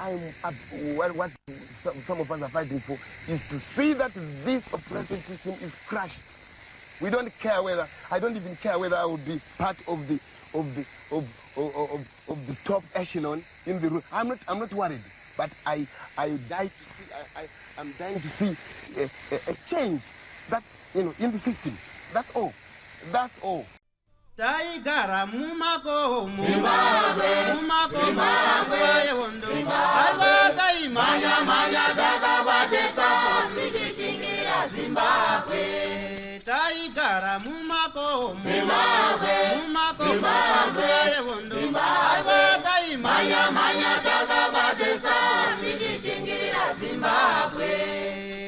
I'm up, what some of us are fighting for is to see that this oppressive system is crushed. We don't care whether, I don't even care whether I will be part of the of the of of, of, of the top echelon in the room. I'm not worried, but I die to see I'm dying to see a change that in the system. That's all. That's all. Taigara mumakomo, mumakomo nguva yehondo. Aiwa, taimhanya mhanya takabatesa tichichingira Zimbabwe. Taigara mumakomo, mumakomo nguva yehondo. Aiwa, taimhanya mhanya takabatesa tichichingira Zimbabwe.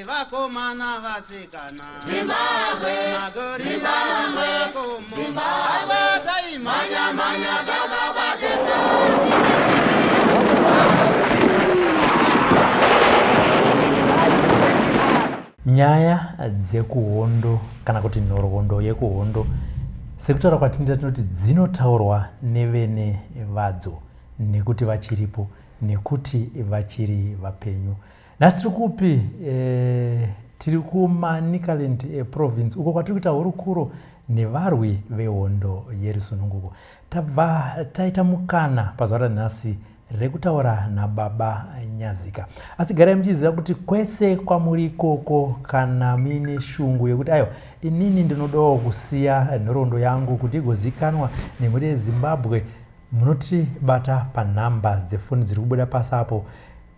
Vakomana, vasikana, Zimbabwe. Magorila mumakomo. Aiwa, taimhanya mhanya takabatesa. Nyaya dzekuhondo kana kuti nhoroondo yekuhondo, sekutaura kwatinoita, tinoti dzinotaurwa nevene vadzo nekuti vachiripo, nekuti vachiri vapenyu. Nhasi tiri kupi? Tiri kuManicaland Province, uko kwatiri kuita hurukuro nevarwi vehondo yerusununguko. Tabva taita mukana pazuva ranhasi rekutaura nababa Nyazika. Asi garai muchiziva kuti kwese kwamuri ikoko, kana muine shungu yekuti aiwa, inini ndinodawo kusiya nhoroondo yangu kuti igozikanwa nemhuri yeZimbabwe, munotibata panhamba dzefoni dziri kubuda pasi apo.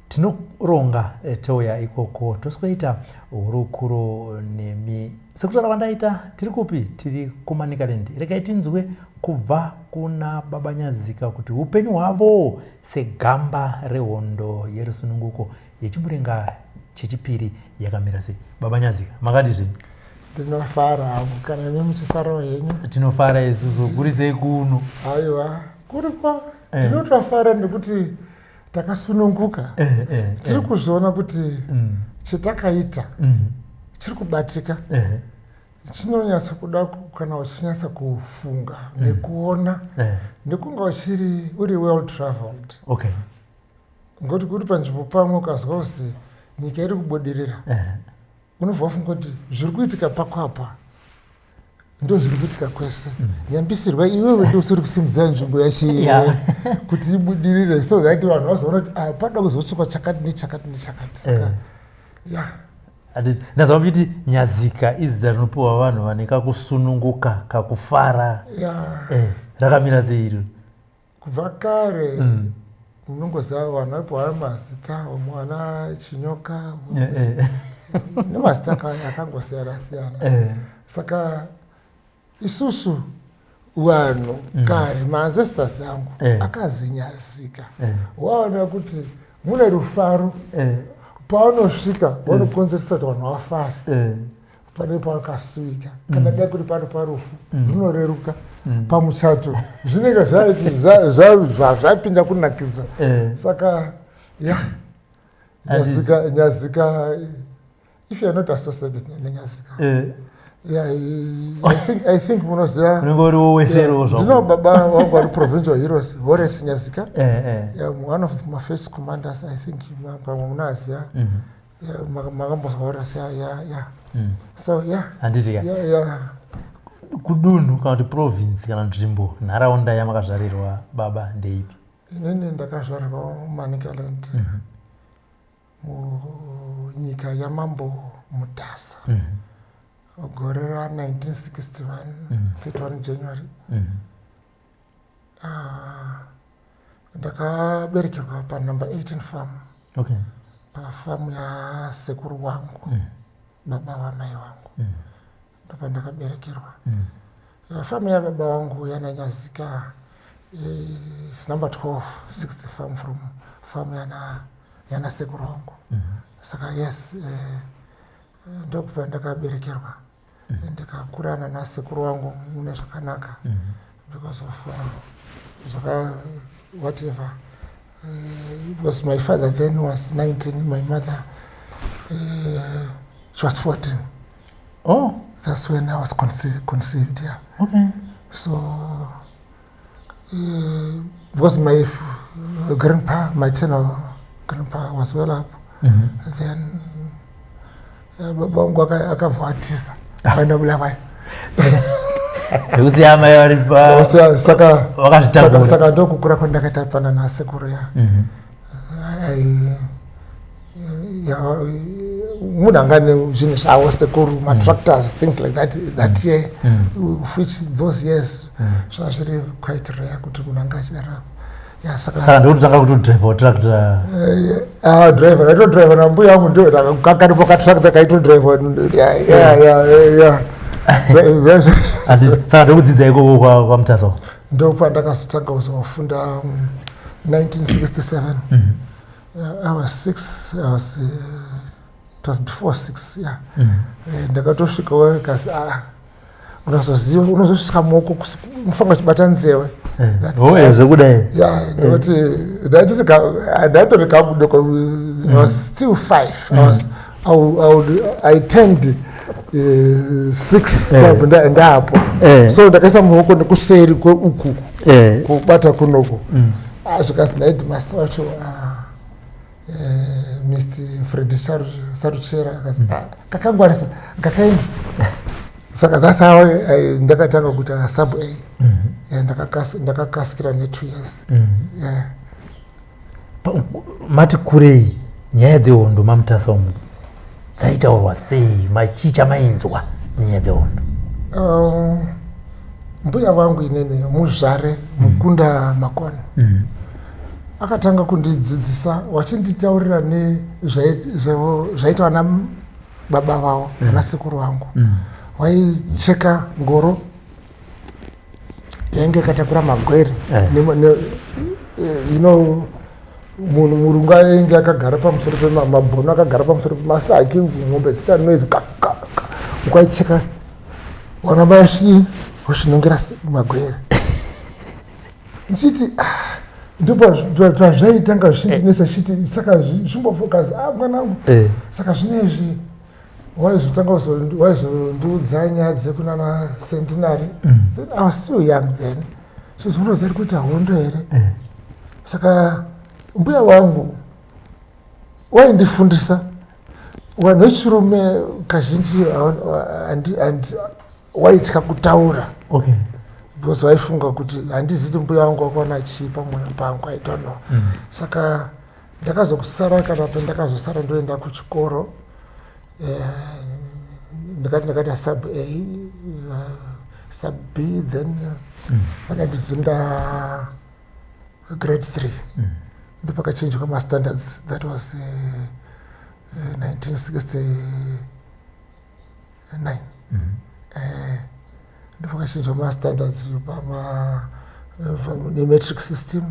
Tinoronga, touya ikoko, tosweta hurukuro nemi. Sekutaura kwandaita, tiri kupi? Tiri kuManicaland. Regai tinzwe kubva kuna baba Nyazika kuti upenyu hwavo segamba rehondo yerusununguko yechimurenga chechipiri yakamira sei. Baba Nyazika, makadi zvenyu? Ndinofara hangu. Kana imi muchifarawo henyu? Tinofara isusu. Kuri sei kuno? Aiwa, kurikwa. Tinotofara nekuti takasununguka. Tiri kuzviona kuti chetakaita chiri kubatika. Chinonyatsa kuda kana uchinyatsa kufunga nekuona nekunga uchiri uri well traveled, ngokuti kuri panzvimbo pamwe, ukazwa kuzi nyika iri kubudirira, unobva wafunga kuti zviri kuitika pako apa ndo zviri kuitika kwese. Nyambisirwa iwewe ndo usiri kusimudzira nzvimbo yacho kuti ibudirire, so that vanhu vazoona kuti, ah, pada kuzotsvakwa chakati nechakati nechakati. Saka ya. Ndazva muchiti Nyazika izita rinopiwa vanhu vane kakusununguka, kakufara. Rakamira sei iro? Kubva kare, munongoziva vanhu vaipiwa mazita, vamwe vana Chinyoka nemazita akangosiyana siyana. Saka isusu vanhu kare, maancestors angu akazinyazika. Waona kuti mune rufaro, paunosvika vanokonzeresa kuti vanhu vafare. Pane pakasuika, kana dai kuri pano parufu, zvinoreruka. Pamuchato zvinenge zvapinda kunakidza. Saka ya, Nyazika, Nyazika, if you are not associated neNyazika, yeah, I think munoziva. Unenge uriwo weserowo zvako. Ndino baba vangu vari provincial heroes, Horace Nyazika. Yeah, one of my first commanders, I think pamwe munoaziva. Yeah, makambozwa Horace, yeah. So yeah. Handiti ka? Yeah. Kudunhu kana kuti province kana nzvimbo, nharaunda yamakazvarirwa, baba, ndeipi? Inini ndakazvarwa muManicaland, munyika yaMambo Mutasa, gore ra1961, 31 January. Ah, ndakaberekerwa panumber 18 farm, pafamu yasekuru wangu, baba vamai vangu. Ndopandakaberekerwa. Famu yababa vangu yanaNyazika is number 12, sixth farm from farm yana sekuru vangu. Saka yes, ndokupa ndakaberekerwa, ndikakurana nasekuru vangu mune zvakanaka because of zvaka whatever. Because my father then was 19, my mother, she was 14. That's when I was conceived, yeah. So because my grandpa, maternal Grandpa was well up. Then baba vangu akavhatisa akaenda Bulawayo. Nekusiya amai vari pa Saka vakazvitakura. Saka ndokukura kwandakaita pana nasekuru, ya. Ya, munhu anga nezvinhu zvavo sekuru, matractors, things like that, that year, of which those years zvanga zviri quite rare kuti munhu anga achidaro, ya. Saka Saka ndokutanga kutodhiraivha tractor? Ah, driver, ndaitodriver nambuya wangu, ndio kakaripo katractor kaitodriver, ya. Saka ndokudzidza ikoko kwaMutasa? Ndopandakazotanga kuzofunda 1967. I was 6, I was it was before 6, yeah. Ndakatosvikawo kasi, ah, unozoziva unozosvika maoko, unofanira kuchibata nzewe. Oh, zvekudai? Ya, nekuti ndaitori kamudoko. I was still 5. I was I, would- I, would, I turned 6 ndapo. So ndakaisa maoko nekuseri kweuku kubata kunoku. Ah, zvikasi naheadmaster wacho, ah, Mr Fred Saruchera, akasi, "Ah, kakangwarisa, ngakaenda." Saka that's how ndakatanga kuita sub A. Yeah, ndakakasikira ne2 years, yeah. Mati kurei, nyaya dzehondo maMutasa umu dzaitaurwa sei? Machicha mainzwa nenyaya dzehondo? Mbuya vangu inene, muzvare Mukunda Makoni, akatanga kundidzidzisa wachinditaurira nezvaita vana baba vavo, vana sekuru vangu. Waicheka ngoro yainge yakatakura magwere. You know, munhu murungu ainge akagara pamusoro pemabhono, akagara pamusoro pemasaki, mombe dziita noise ka ka ka. Ukwaicheka wana mai wachinongera magwere. Ndichiti, ah, ndopazvaitanga zvichindinetsa chiti, saka zvimbofocus, ah, mwanangu. Saka zvinezvi waizotanga waizondiudza nyaya dzekunana Centenary. Then I was still young then, so zvinoziva ri kuita hondo here. Saka mbuya wangu waindifundisa. Vanhu vechirume kazhinji waitya kutaura because vaifunga kuti, handizivi mbuya wangu wakaona chii pamwoyo pangu, I don't know. Saka ndakazokusara, kana pandakazosara ndoenda kuchikoro, ndakati ndakaita sub A, sub B, then vakandizunda grade 3. Ndopakachinjwa mastandards. That was 1969. Ndopakachinjwa mastandards pama nematric system,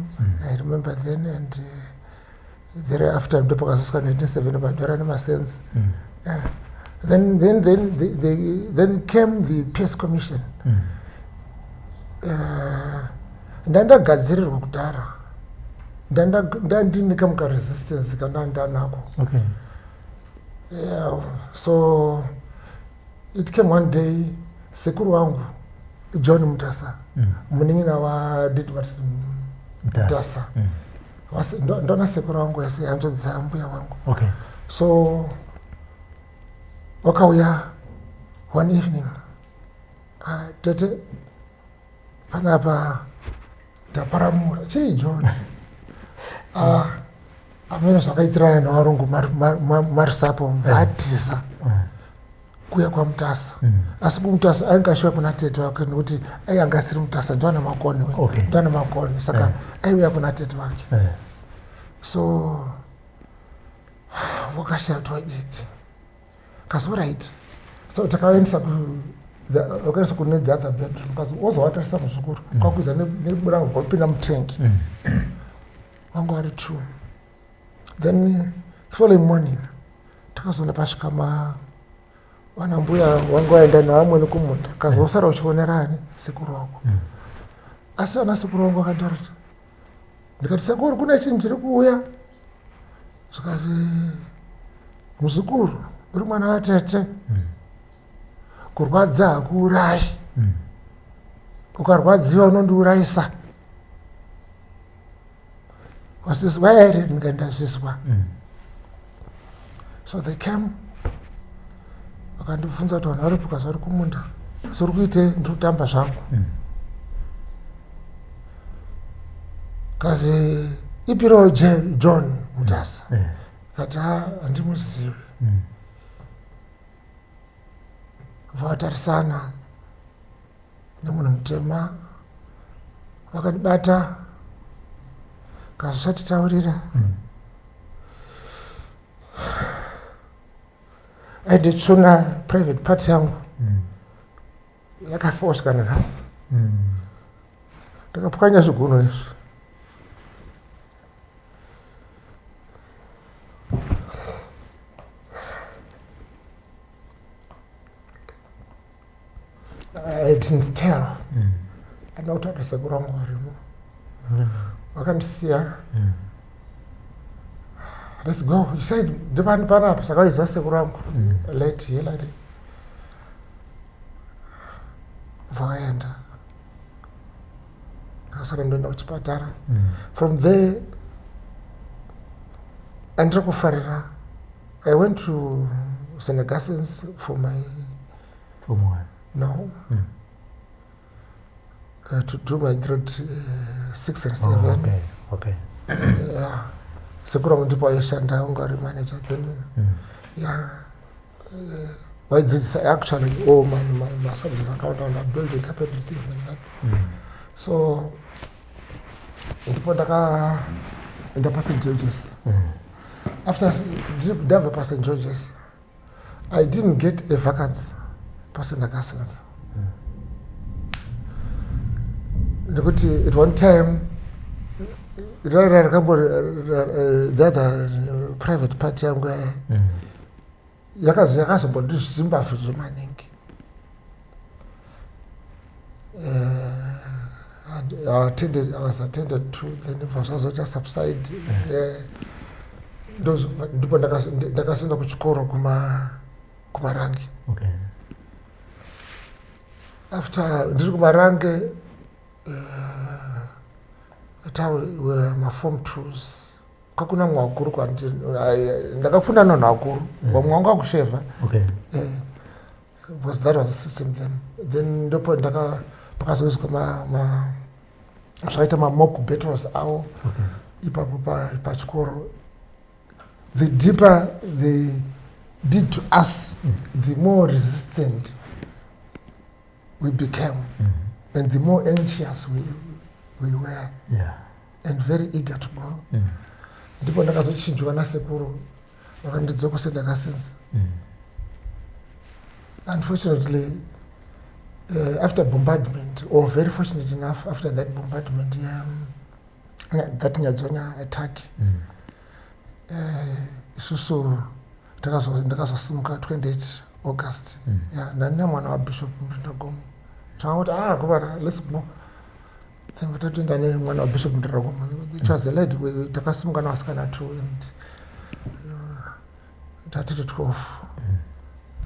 I remember then. And thereafter ndopakazosvika 1970, madhora nemasense. Yeah. Then came the Peace Commission. Ndandagadzirirwa kudhara, ndandine kamuka resistance kandandanako. Yeah, so it came one day, sekuru wangu John Mutasa, munin'ina waDidmas Mutasa. Ndona sekuru wangu ese, hanzvadzi dzambuya wangu. So wakauya one evening, ah, "Tete, panapa taparamura." "Chii, John?" "Ah, amene zvakaitirana nevarungu marisapo vatiza kuya kwaMutasa." Asi kuMutasa ainge achiuya kuna tete wake, nekuti aianga asiri Mutasa, ndiwana Makoni we. Ndiwana Makoni, saka aiuya kuna tete wake. So wakashaya kuti wadiki kasi, alright. So takaendesa wakaendesa kune the other bedroom, kasi wozowatarisa muzukuru, kwakwiza neburango wapinda mutengi. Wangu vari two. Then following morning takazoona pasvika ma vana mbuya wangu vaenda nevamweni kumunda, kazosara uchionera ani sekuru wako. Asi ana sekuru wangu vakanditarira. Ndikati, "Sekuru, kune chinhu chiri kuuya." Zvikazi, "Muzukuru, uri mwana watete, kurwadza hakuurayi. Ukarwadziwa unondiurayisa." Wazvizwa here? Ndikati ndazvizwa. So they came, vakandibvunza kuti vanhu varipi, kazi vari kumunda. So uri kuite? Ndiri kutamba zvangu. Kazi ipiro John Mutasa. Kati ha, handimuzivi. Vatarisana nemunhu mutema, vakandibata, kazvisatitaurira. Ainditsuna private part yangu. Yakafoswa nanhasi. Ndakapwanya zviguno izvi. I didn't tell. Andina kutaura sekuru vangu varimo. Vakandisiya. Let's go. You said ndipani panapa, saka vaiziva sekuru vangu. Late Hillary. Vakaenda. Ndakasara ndoenda kuchipatara. From there andiri kufarira. I went to St. Augustine's for my Form one. No. To do my grade 6 and Oh, 7. okay. Yeah. Sekuru vangu ndipo aishanda, unga ari manager then. Yeah. Vaidzidzisa actually all my subjects akawanda wanda, building carpentry, things like that. So ndipo ndakaenda paSt George's. After ndabva paSt George's, I didn't get a vacancy paSt Augustine's. Nekuti at one time rara rakambo the other private part yangu yakazombondizvimba maningi. And I was attended to, then zvazoita subside. Ndipo ndakazoenda kuchikoro kuMarange. After ndiri kuMarange, maform twos, kwakuna mumwe wakuru kwandiri. Ndakafunda nanhu akuru, vamwe vanga kushevha. Because that was the system then. Then ndopo ndaka pakazoiswa zvakaita mamock battles avo ipapo pachikoro. The deeper they did to us, the more resistant we became and the more anxious we were and very eager to go. Ndipo ndakazochinjwa nasekuru, vakandidzoka St. Augustine's. Unfortunately, after bombardment, or very fortunate enough, after that bombardment, that Nyadzonya attack, isusu ndakazosimuka 28 August. Yeah, ndani mwana wabishop Murindagomo. Takangoti, ah, kubara, let's go. Then tatoenda nemwana wabishop Murindagomo. It was a lady, takasimuka navasikana two and tatiri 12.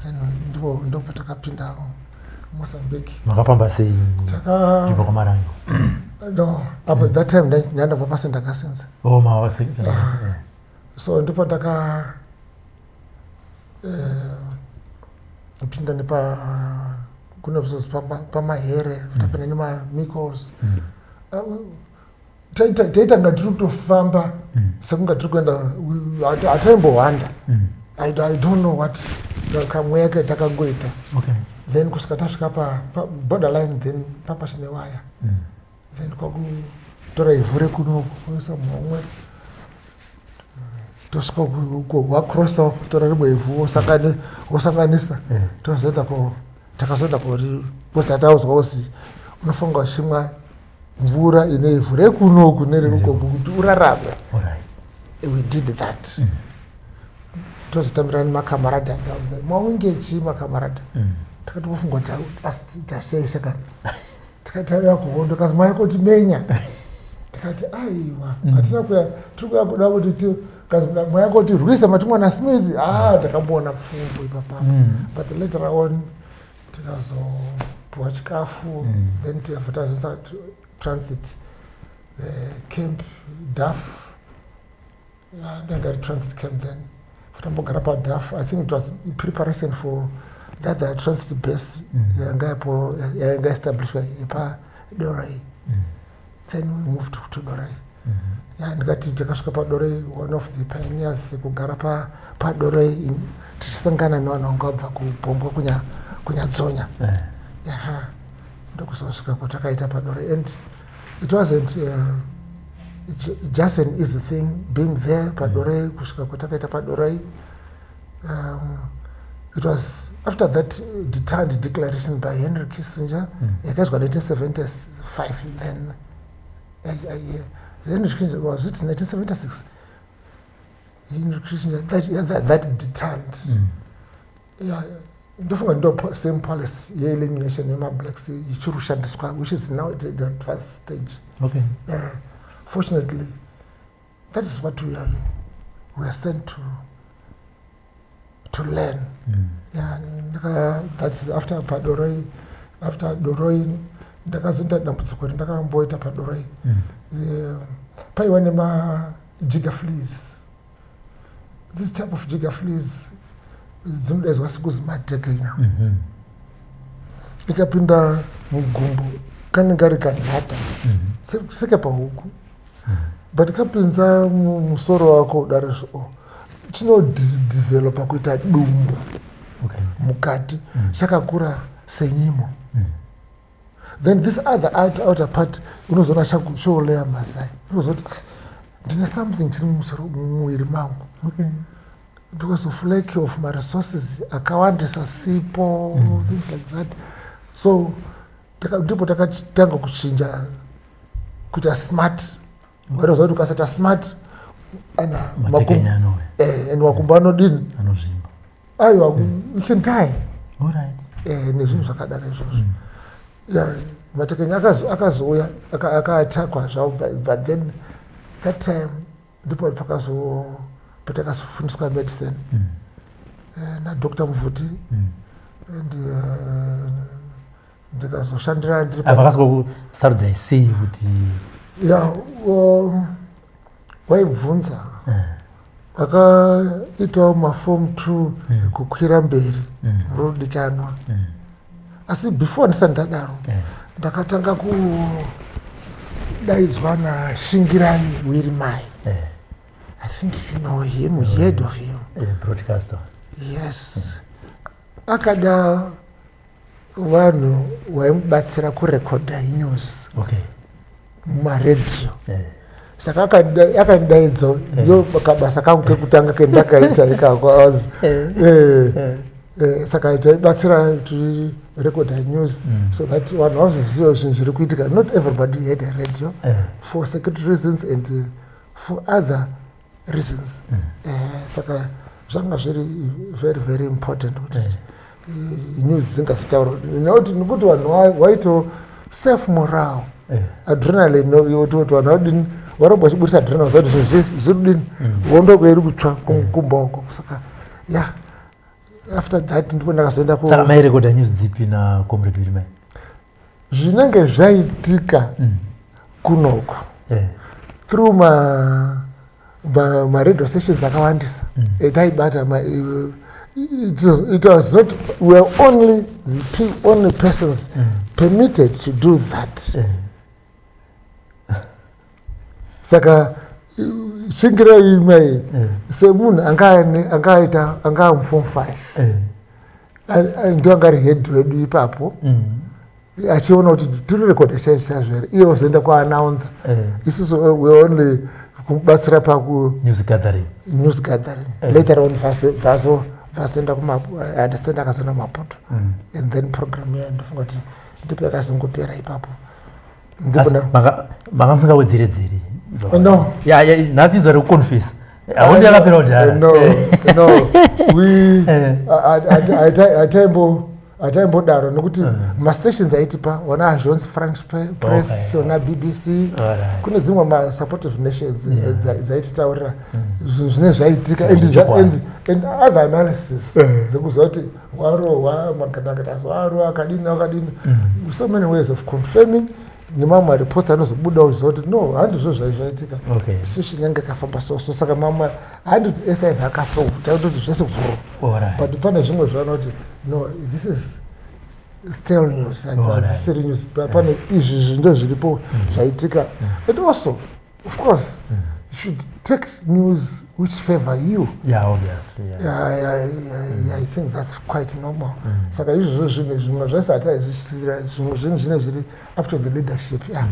Then ndipo ndipo takapinda Mozambique. Makafamba sei kubva kwaMarange? No, apo that time ndandabva paSt. Augustine's. Oh, mava. So ndipo ndaka pinda nepa kune kuzozi paMahere, tapinda nemaMicos. Taita nga tiri kutofamba sekunga tiri kuenda, hataimbohwanda. I don't know what kamweya ketakangoita. Then kusvika tasvika paborderline, then papasine waya. Then kwakutora ivhu rekunoku, kuisa muhomwe, tosvika wacrossa, kutora rimwe ivhu, wosanganisa. Tozoenda ko takazoenda kori because tataudzwa kuzi unofanira uchimwa mvura ine ivhu rekunoku nereukoku kuti urarame. We did that. Tozotambira nemakamarada down there, maunge chii makamarada. Takati kufunga kuti asi tashaisha kani, tikati tauya kuhondo, kazi maikoti menya. Tikati aiwa, hatina kuya, tiri kuya kuda kuti kazi maikoti rwisa matumwa naSmith. Ah, takamboona pfumvu ipapapa. But later on tikazopuwa chikafu. Then tikabva tazoisa transit camp daf. Yeah, ndanga iri transit camp then. Futambogara paDaf. I think it was preparation for that the transit base yanga yapo, yanga establishwa yepaDorai. Then we moved to Dorai. Ya, ndikati takasvika paDorai, one of the pioneers kugara paDorai, tichisangana nevanhu vanga vabva kubhombwa kuNyadzonya. Yaha, ndokuzosvika kwatakaita paDorai, and it wasn't just an easy thing being there paDorai. Kusvika kwatakaita paDorai, it was after that detente declaration by Henry Kissinger yakaizwa 1975. Then Henry Kissinger, was it 1976? Henry Kissinger, that, yeah, that detente. Yeah, ndofunga ndo same policy yeelimination yemablacks ichiri kushandiswa, which is now at the advanced stage. Fortunately, that is what we are sent to learn. Yeah, that is after paDoroi. After Doroi ndakazoita dambudziko randakamboita paDoroi. Paiva nemajigger fleas. This type of jigger fleas dzinodaidzwa sekuzi matekenya. Ikapinda mugumbo, kanenge kari kanhata sekepahuku, but kapinza mumusoro wako kudaro, so chinodevelopa kuita dumbu mukati, chakakura senyimo. Then this other outer part unozoona choleya mazai. Unozoti, "Ah, ndine something chiri mumusoro, mumuviri mangu," because of lack of maresources akawandisa, sipo, things like that. So ndipo takatanga kuchinja kuita smart. Waitoziva kuti ukasaita smart ana Matekenya anouya. And makumbo anodini? Anozvimba. Aiwa, you can die. Nezvinhu zvakadaro izvozvo. Yeah, matekenya akazouya, akaatakwa zvavo, but then that time ndipo pakazo patakazofundiswa medicine naDr Mvuti and ndikazoshandira ndiri Vakasvika kusarudzai sei kuti Ya, waibvunza vakaitawo maform 2 kukwira mberi munodikanwa. Asi before ndisati ndadaro, ndakatanga kudaidzwa naShingirai Wirimai. I think you know him, you heard of him. Broadcaster. Yes. Akada vanhu vaimubatsira kurekodha news mumaredhiyo. Saka akandidaidza, ndo kabasa kangu kekutanga kendakaita ikako. Saka taibatsira tirekodha news so that vanhu vazoziva zvinhu zviri kuitika. Not everybody had a radio for security reasons and for other reasons. Saka zvanga zviri very very important kuti news dzingazitaurwa, nekuti vanhu vaito self morale, adrenaline, kuti vanhu vadini, varamba vachibudisa adrenaline zati zvinhu zviri kudini, hondo kweiri kutsva kumboko. Saka yeah, after that ndipo ndakazoenda ku Saka mairekodha news dzipi nacomrade Wirimai? Zvinenge zvaitika kunoko through ma radio stations akawandisa etaibata. It was not, we were only the only persons permitted to do that. Saka Shingirai mai semunhu angaita angaa muform 5, ndo anga ari head wedu ipapo, achiona kuti tiri rekodha chaizvo chaizvo here, iye ozoenda kuannouncer. Isusu we only kumubatsira paku News gathering. News gathering. Later on vazoenda kuma, I understand akazoenda kuMaputo and then program iya, ndofunga kuti ndipo yakazongopera ipapo. Ndipo Asi manga musingawedzeredzeri? No. Ya, nhasi izwa rekuconfess, haundi yakapera kudhara. No, we hataimbodaro nekuti mastations aitipa wana Agence France Press, wana BBC, kune dzimwe masupportive nations dzaititaurira zvinhu zvine zvaitika Zvichikwana. and other analysis dzekuziva kuti warohwa magandakata, waro akadini akadini, so many ways of confirming. Nemamwe mareports anozobuda uziva kuti no, handizvo zvaizvaitika. Isusu inenge yakafamba so so. Saka mamwe handiti ese aibva akasika taitoti zvese vhuru, but pane zvimwe zvavanoti, "No, this is stale news, hadzisiri news." Pane izvi zvi ndo zviripo zvaitika. And also, of course, you should take news which favor you. Yeah, obviously, yeah. Yeah, I think that's quite normal. Saka izvozvo zvinhu zvimwe zvese hataizvisira, zvimwe zvinhu zvine zviri up to the leadership, yeah.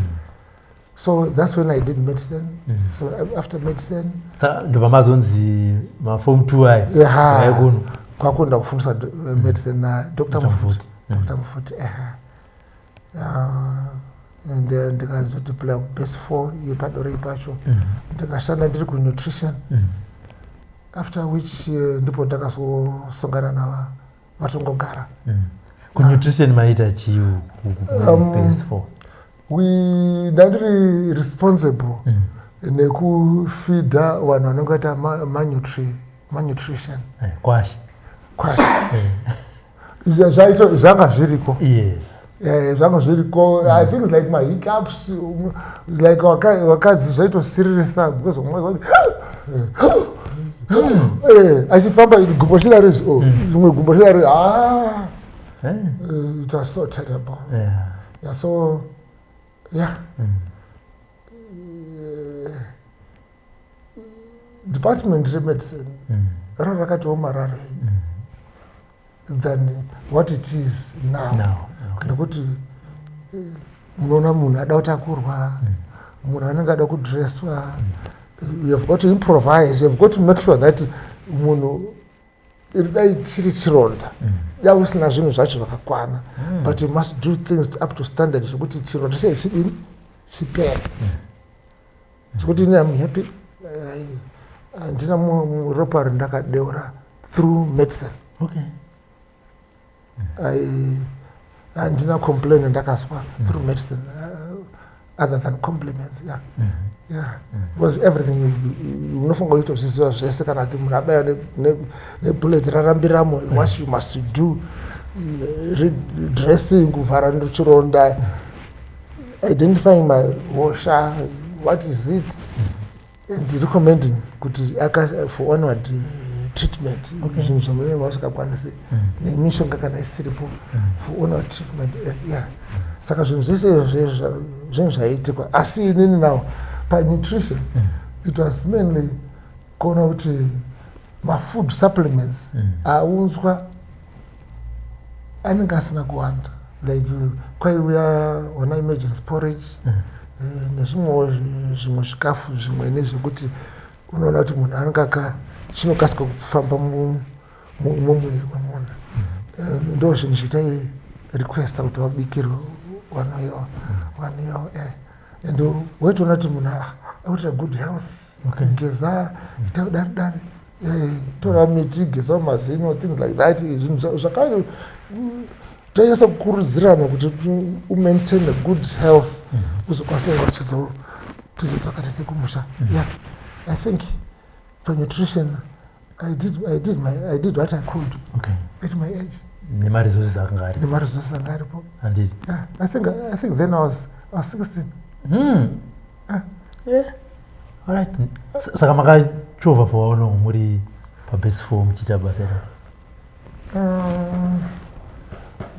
So that's when I did medicine. So after medicine, Saka ndobva mazonzi maform 2 aya Yeah. kuno. Kwakunda kufundiswa medicine naDr Dr. Mufuti. Mufuti. Dr Mufuti, eha. And ndikazodeploya kubase 4 yepadore ipacho. Ndikashanda ndiri kunutrition, after which ndipo ndakazosongana navaTongogara. Kunutrition maita chii base 4? We ndandiri responsible nekufeeda vanhu vanenge vaita malnutrition. Kwashi. Kwashi. Zvanga zviriko. Zvanga zviriko. I think it's like mahiccups, like vakadzi zvaitosiririsa because umwe achifamba gumbo chidari, oh, rimwe gumbo chidari, ah. It was so terrible. Yeah, so yeah. Department remedicine ra rakatiomararei than what it is now. Now, okay. Nekuti munoona munhu ada kutakurwa, munhu anenge ada kudresswa. You have got to improvise, you have got to make sure that munhu dai chiri chironda, dai usina zvinhu zvacho zvakakwana, but you must do things up to standard zvekuti chironda chai chidini, chipere. Zvekuti ini am happy, handina ropa rindakadeura through medicine. Handina complain ndakazwa through medicine, other than compliments, yeah, because everything unofanira kuitozviziva zvese. Kana kuti munhu abaya nebullet rarambiramo, what you must do, dressing, kuvhara chironda, identifying mahosha, what is it, and recommending kuti for onward treatment. Zvinhu zvamune vausingakwanisi nemishonga kana isiripo, for onward treatment. And yeah, saka zvinhu zvese izvozvo zvinhu zvaiitikwa. Asi inini now panutrition, it was mainly kuona kuti mafood supplements aunzwa anenge asina kuwanda, like kwaiuya ona emergency porridge nezvimwewo zvimwe zvikafu zvimweni zvekuti unoona kuti munhu anenge aka chinokasika kufamba mumuviri memunhu. Ndo zvinhu zvitai requesta kuti vabikirwe vanouyawo vanouyawo. And waitoona kuti munhu akuita good health. Geza, ita dare dare, tora miti, gezawo mazino, things like that. Zvinhu zvakare tonyasa kukurudzirana kuti umaintain a good health, uzokwanisa kunge tizodzoka tese kumusha. Yeah, I think for nutrition I did what I could at my age. Nemaresources akanga aripo. Nemaresources anga aripo. Handiti? Yeah, I think then I was 16. Ah. Yeah. Alright. Saka makachovha for how long muri pabase 4 muchiita basa iroro?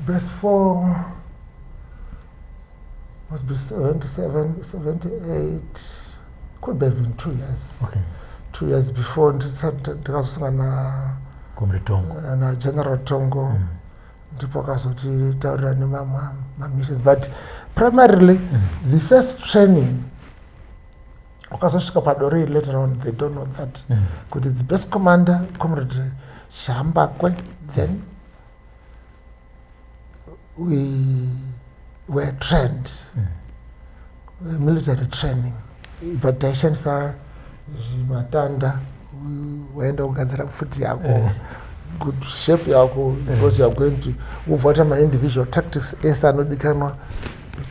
Base 4 must be 77, 78, could have been 2 years. 2 years before ndakazosangana Comrade Tongo. naGeneral Tongo. Ndipo akazotitaurira nemamissions, but primarily the first training wakazosvika padore later on. They don't know that kuti the best commander, Comrade Shambakwe, then we were trained military training, but taishandisa zvimatanda. Waenda kugadzira pfuti yako, good shape yako, because you are going to uvhota maindividual tactics ese anodikanwa,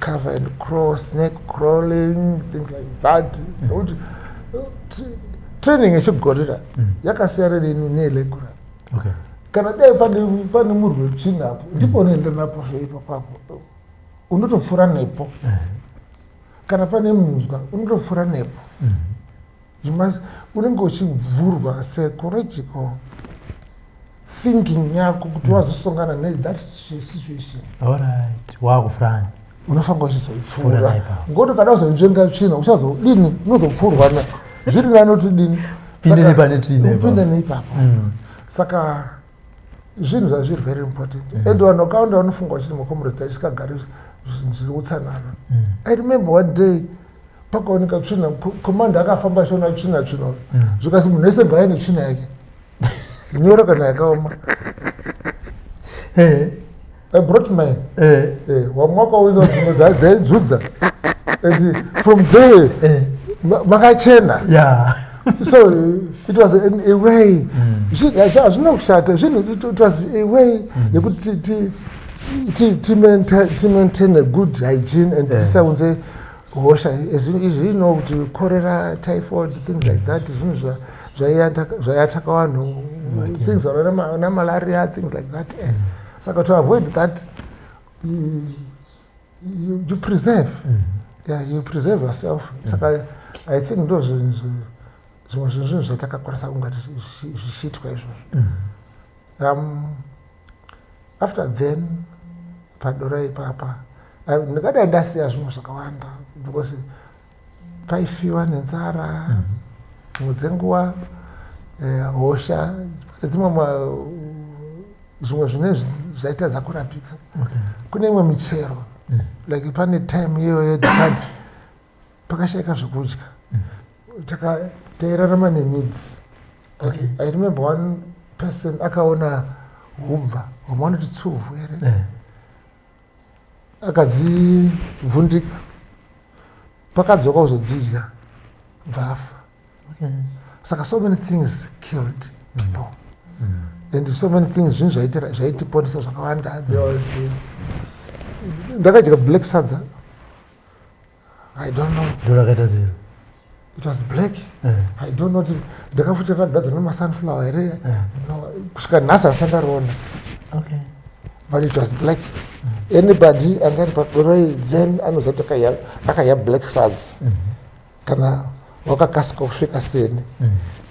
cover and crawl, snake crawling, things like that. Nokuti training yechigorira yakasiyana neyeregular. Kana dai pane murwi wetsvina apo, ndipo unoenda napo zveipapapo, unotopfuura nepo. Kana pane munzwa, unotopfuura nepo. You must, unenge uchivhurwa psychological thinking yako kuti wazosongana nethat situation. Alright, wakufront. Unofanira Pfuura uchizoipfuura naipapo. Ngokuti kana uzonzvenga tsvina, uchazodini? Unozopfuurwa zviri nani utidini? Pinde nepane tsvina ipapo. Upinde neipapo. Saka zvinhu zvazviri very important, and vanhu vakawanda vanofunga vachiti macomrades achisikagari zvinhu zviri utsanana. I remember one day pakaoneka tsvina, commander akafamba achiona tsvina, tsvina, zvikasi munhu wese ngaaine tsvina yake nyoro kana yakaoma. I brought mine. Wamwe wakaunza dzimwe dzaidzudza, and from there makachena. So it was a way, hazvina kushata zvinhu, it was a way yekuti ti maintain a good hygiene and tisaunze hosha. Izvi you know kuti cholera, typhoid, things like that, zvinhu zvaiataka vanhu, things namalaria, things like that. Saka to avoid that, you preserve, yeah, you preserve yourself. Saka I think ndo zvinhu zvimwe zvinhu zvatakakwanisa kunga zvichiitwa izvozvo. After then, padora ipapa, ndingadai ndasiya zvimwe zvakawanda because paifiwa nenzara dzimwe dzenguva, hosha, pane dzimwe zvimwe zvine zvaitadza kurapika. Kune imwe michero, like pane time iyoyo yedisati pakashayika zvekudya, tairarama nemidzi. I remember one person akaona hubva, vamwe vanoti tsuvhu here, akadzivhundika, pakadzoka kuzodzidya, bvafa. Saka so many things killed people and so many things, zvinhu zvaitiponesa zvakawanda. There was ndakadya black sadza, I don't know. Ndorakaita sei? It was black. I don't know kuti ndakafuti rakagadzirwa nemasunflower here. No, kusvika nhasi hasati ndariona. But it was black. Anybody anga ari padoroi then anoziva kuti akaya black sadza kana wakakasika kusvika seni.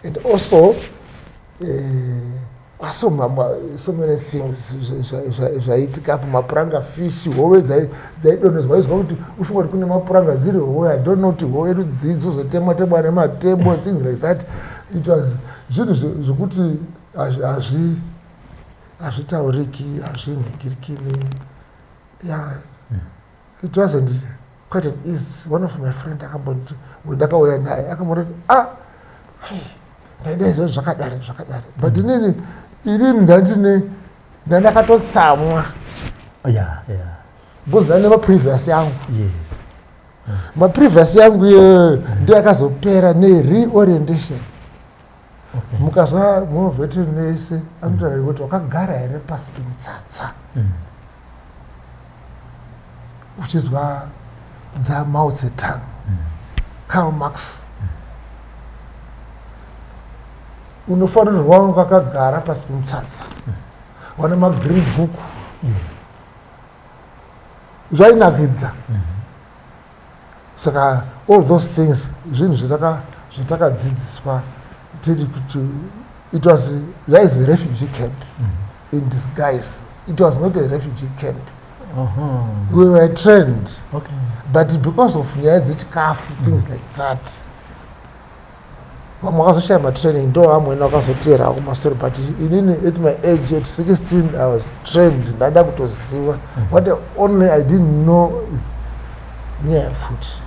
And also so, so many things zvaiitikapo, mapuranga fish, hove dzaidonhedzwa, izwa kuti ufunga kuti kune mapuranga, dziri hove. I don't know kuti hove rudzii dzozotemwa temwa nematemo, things like that. It was zvinhu zvokuti hazvitauriki, hazvinhingirikini. Yeah, it wasn't quite an easy. One of my friend akamboti, ndakauya naye, akamboti, "Ah, ndaida izvo zvakadari zvakadari," but inini ndandine ndandakatotsamwa because ndane maprevious yangu. Maprevious yangu iyoyo ndo yakazopera nereorientation. Mukazwa muveteran wese anotaura kuti wakagara here pasi pemutsatsa, uchizwa dzaMao Tse-tung, Karl Marx, unofanirwa kunge wakagara pasi pemutsatsa, wane magreen book. Zvainakidza. Saka all those things zvinhu zvatakadzidziswa tiri kuti it was yaizi refugee camp in disguise. It was not a refugee camp. We were trained, but because of nyaya dzechikafu, things like that, vamwe vakazoshaya matraining, ndo vamweni vakazoteera kumasoro. But inini at my age, at 16, I was trained. Ndada kutoziva. What only I didn't know is nyaya yepfuti.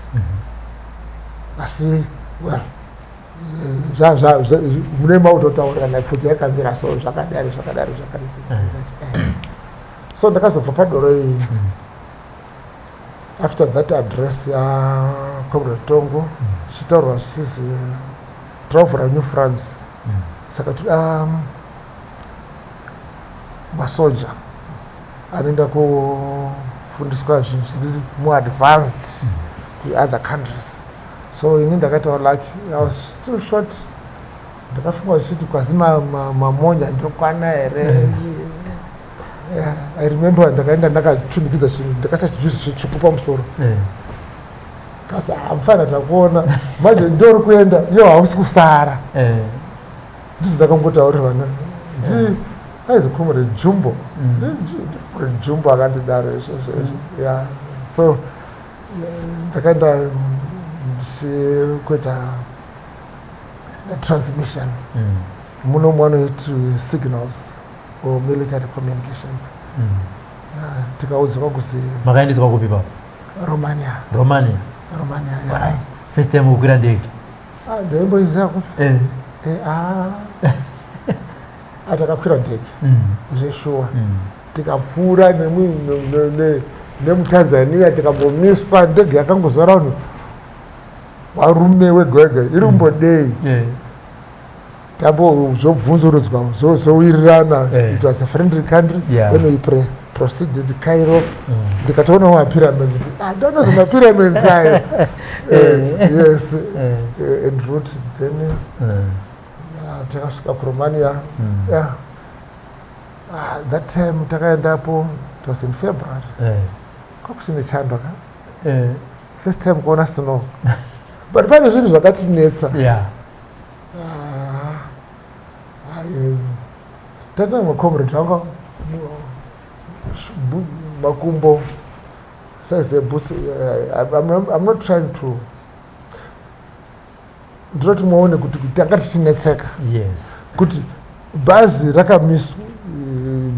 Asi well, mune mautotaurirana, pfuti yakamira so, zvakadari zvakadari zvakadari, things like that. So ndakazobva padoro iyi after that address yaComrade Tongo, zvichitaurwa zvichizi tiravhura New France, saka toda masoja anoenda kufundiswa zvinhu zviri muadvanced kuother countries. So ini ndakaitawo lucky, I was still short. Ndakafunga zvichiti kwazi mamonya ndokwana here? Yeah, I remember ndakaenda ndakatunikidza chinhu, ndakaisa chijuzi chitsvuku pamusoro. Kasi hamufana takuona manje ndori kuenda iyo hausi kusara. Ndizvo ndakangotaurirwa ndi aizi Comrade Jumbo. Comrade Jumbo akandidaro izvozvo izvo. Yeah, so ndakaenda ndichikuita transmission. Muno munoiti signals or military communications. Yeah, tikaudzwa kuzi Makaendeswa kupi papo? Romania. Romania. Romania, yeah. Alright. First time kukwira ndege? Ah, ndaimboiziva kupi. Ah. Ah, takakwira ndege zveshuwa. Tikapfuura nemuTanzania, tikambomiswa. Ndege yakangozora vanhu varume wega wega, iri kumbodei. Tambozobvunzurudzwa, zowirirana. It was a friendly country. Then we proceeded Cairo. Ndikatoonawo mapyramids, ti ah, ndonozi mapyramids ayo. Yes. En route then yeah, takasvika kuRomania. Yeah. Ah, that time takaendapo, it was in February. Kwakuchine chando ka. First time kuona snow, but pane zvinhu zvakatinetsa. Ah, tata macomrade anga makumbo size eboots. I'm not trying to, ndinoti muone kuti tanga tichinetseka. Kuti bhazi rakamiswa,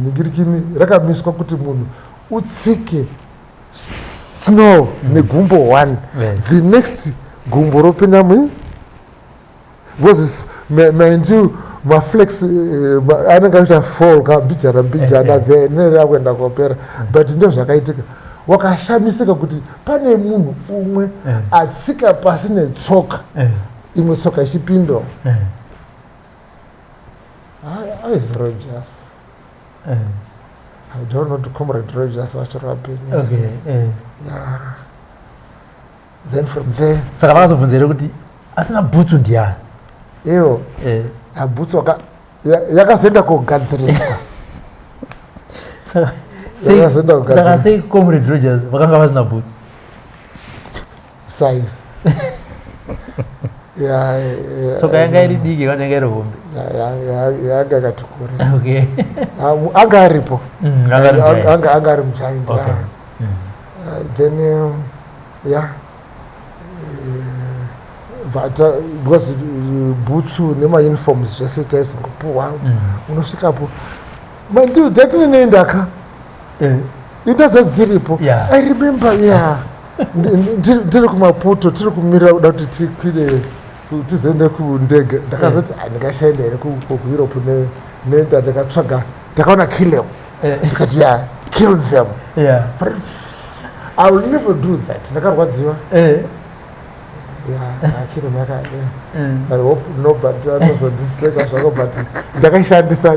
nhingirikini rakamiswa kuti munhu utsike snow negumbo one. The next gumbo ropinda mu, because mind you, maflex anenge achiita fall kambijana mbijana. Then rakuenda kopera, but ndo zvakaitika. Wakashamisika kuti pane munhu umwe atsika pasi netsoka, imwe tsoka ichipinda. Aizi Rogers. I don't know to Comrade Rogers vachiri vapenyu. Yeah, then from there Saka vakazobvunza here kuti asina bhutsu ndiani? Iyo abhutsu yakazoenda kogadziriswa. Saka Yakazoenda kugadzira. Saka sei Comrade Rogers vakanga vasina bhutsu? Size, yeah. Tsoka yanga iri diki kana yanga iri hombe? Yanga yakati kure. Anga aripo. Anga ari mugiant. Anga ari mugiant. Yeah. Then yeah, because bhutsu nemauniforms zvese taizongopuhwa. Unosvikapo mandiu tatine neindaka inda dzadziripo. I remember, yeah, ndiri kuMaputo, tiri kumirira kuda kuti tikwire tizoende kundege. Ndakazoti, "Ah, ndingashaenda here kuEurope nenda?" Ndakatsvaga, ndakaona Kilem. Ndikati, "Yeah, kill them." But I will never do that. Ndakarwadziwa. Yeah, Kilem yaka, yeah. I hope nobody anozondiseka zvako, but ndakaishandisa.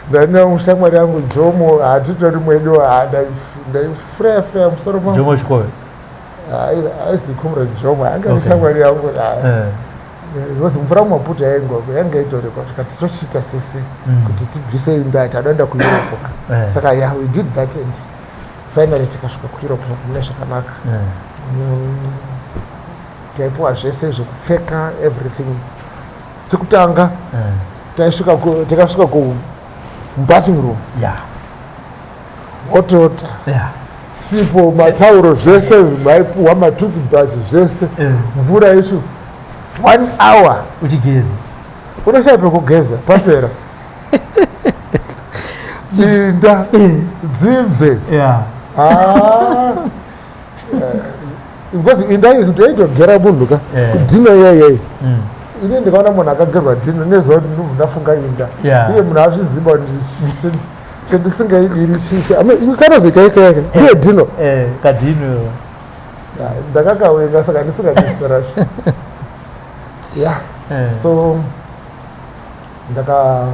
Ndane mushamwari yangu Jomo, hatitori mwedu. Ndaifuraya furaya musoro mangu. Jomo Chikove? Aizi Comrade Jomo, anga shamwari yangu. Because mvura muMaputo yaingwa yanga itoriko, tikati tochiita sese kuti tibvise inda, tadaenda kuEurope. Saka yeah, we did that and finally tikasvika kuEurope mune zvakanaka. Taipiwa zvese zvekupfeka, everything. Chekutanga taisvika takasvika kubathing room, hot water, sipo, matauro, zvese maipuhwa, matoothbrush, zvese. Mvura isu one hour uchigeza. Unoshaya pekugeza, papera chinda dzibve. Ah. Because inda yaitogera munhu ka. Dhino iyayei, ini ndikaona munhu akagerwa dhino nezuva kuti ndobva ndafunga inda. Iye munhu azviziva kuti chendisingaidiri chichi kanozoikaikaika iye dhino. Kadhino. Ndakakawenga, saka ndisingadi zita racho, yeah. So ndaka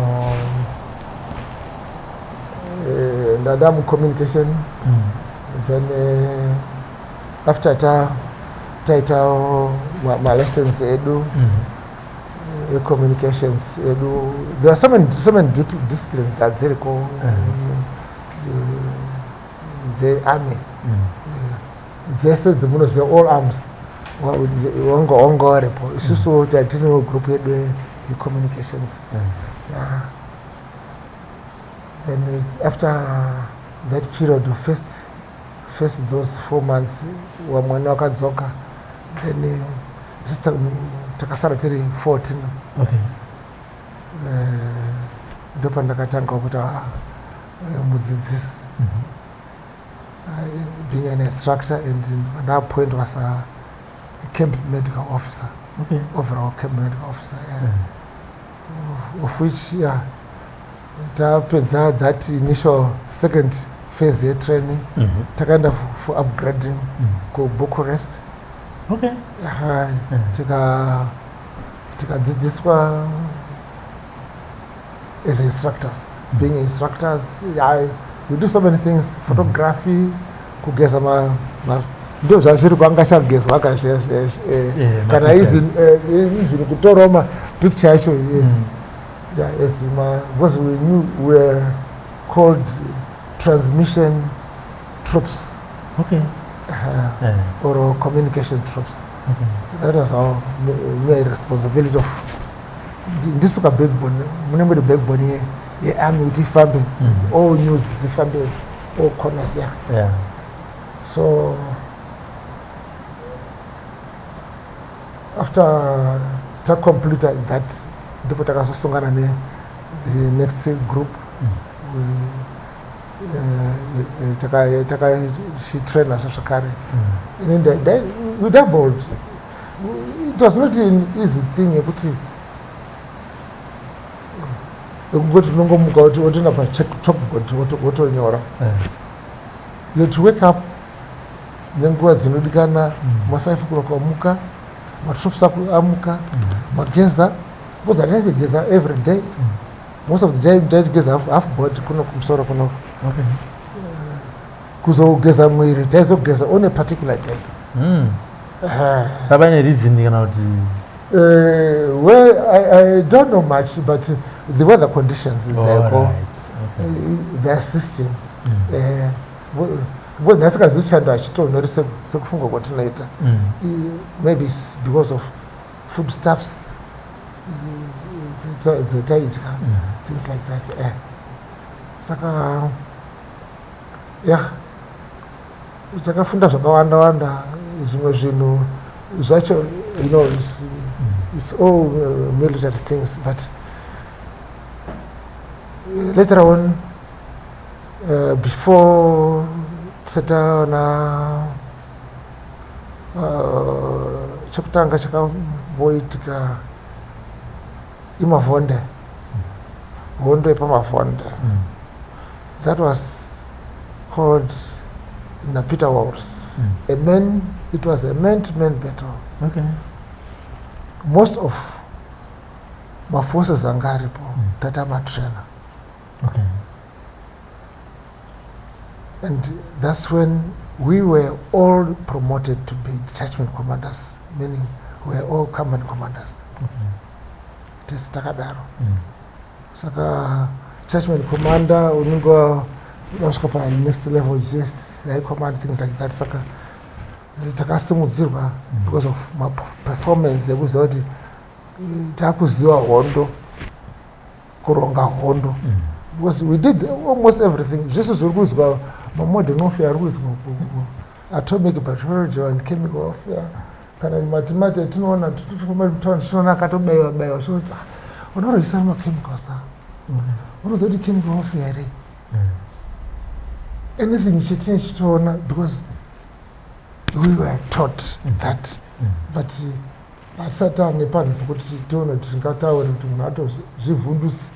ndanda mucommunication. Then after taita malessons edu ecommunications edu, there are so many disciplines dzadziriko dzearmy. Dzese dzemunoziva, all arms wanga waripo. Isusu tatinewo group yedu yecommunications. Yeah. Then after that period of first those 4 months, wamwana wakadzoka, then isusu takasara tiri 14. Ndopandakatanga kuita mudzidzisi, being an instructor, and ndaappointwa as a camp medical officer, overall camp medical officer, yeah. Of which, yeah, tapedza that initial second phase yetraining, takaenda for upgrading kuBucharest. Aha, tikadzidziswa as instructors, being instructors, yeah, we do so many things, photography, kugeza ma ndo zvazviri kwanga chagezwa ka zviya zviya, kana mapictures. Even kutorawo mapicture yacho, yes. Yeah, yes, because we knew we were called transmission troops or communication troops. That was our mere responsibility of ndisu ka backbone, mune muri backbone yearmy kuti ifambe, all news zifambe all corners, yeah. So after tacomplete that, ndipo takazosongana ne the next group. Takachitraina zvakare. Ini we doubled. It was not an easy thing yekuti yekungoti unongomuka kuti wotoenda pachalkboard wotonyora. You had to wake up nenguva dzinodikana, ma5 o'clock wamuka, matroops ako amuka, mageza, because hatichaigeza every day. Most of the time taitigeza half body kuno kumusoro kuno. Kuzogeza mwiri taizogeza on a particular day. Pava nereason kana kuti? Well, I don't know much, but the weather conditions in Zaiko, their system, because nhasi chando hachitonhori sekufunga kwatinoita. Maybe it's because of foodstuffs dzataidya, things like that. Saka yeah, takafunda zvakawanda wanda. Zvimwe zvinhu zvacho, it's all military things, but later on, before tisati taona chekutanga chakamboitika iMavonde, hondo yepaMavonde. That was called naPeter Walls a man it was a man to man battle. Most of maforces anga aripo tatamatrainer. And that's when we were all promoted to be detachment commanders, meaning we were all company commanders. Tese takadaro. Saka detachment commander unenge wasvika panext level, just high command, things like that. Saka takasimudzirwa because of maperformance ekuziva kuti takuziva hondo, kuronga hondo, because we did almost everything. Zvese zviri kuizwa mamodern warfare ari kuizwa, atomic, biology and chemical warfare, kana matimati atinoona tinoona akatobaiwa baiwa, tinoti unorwisa machemicals a unoziva kuti chemical warfare here, anything chetine chitoona, because we were taught that. But hatisati ane panhu pekuti tione kuti tingataure kuti munhu atozvivhundutsi,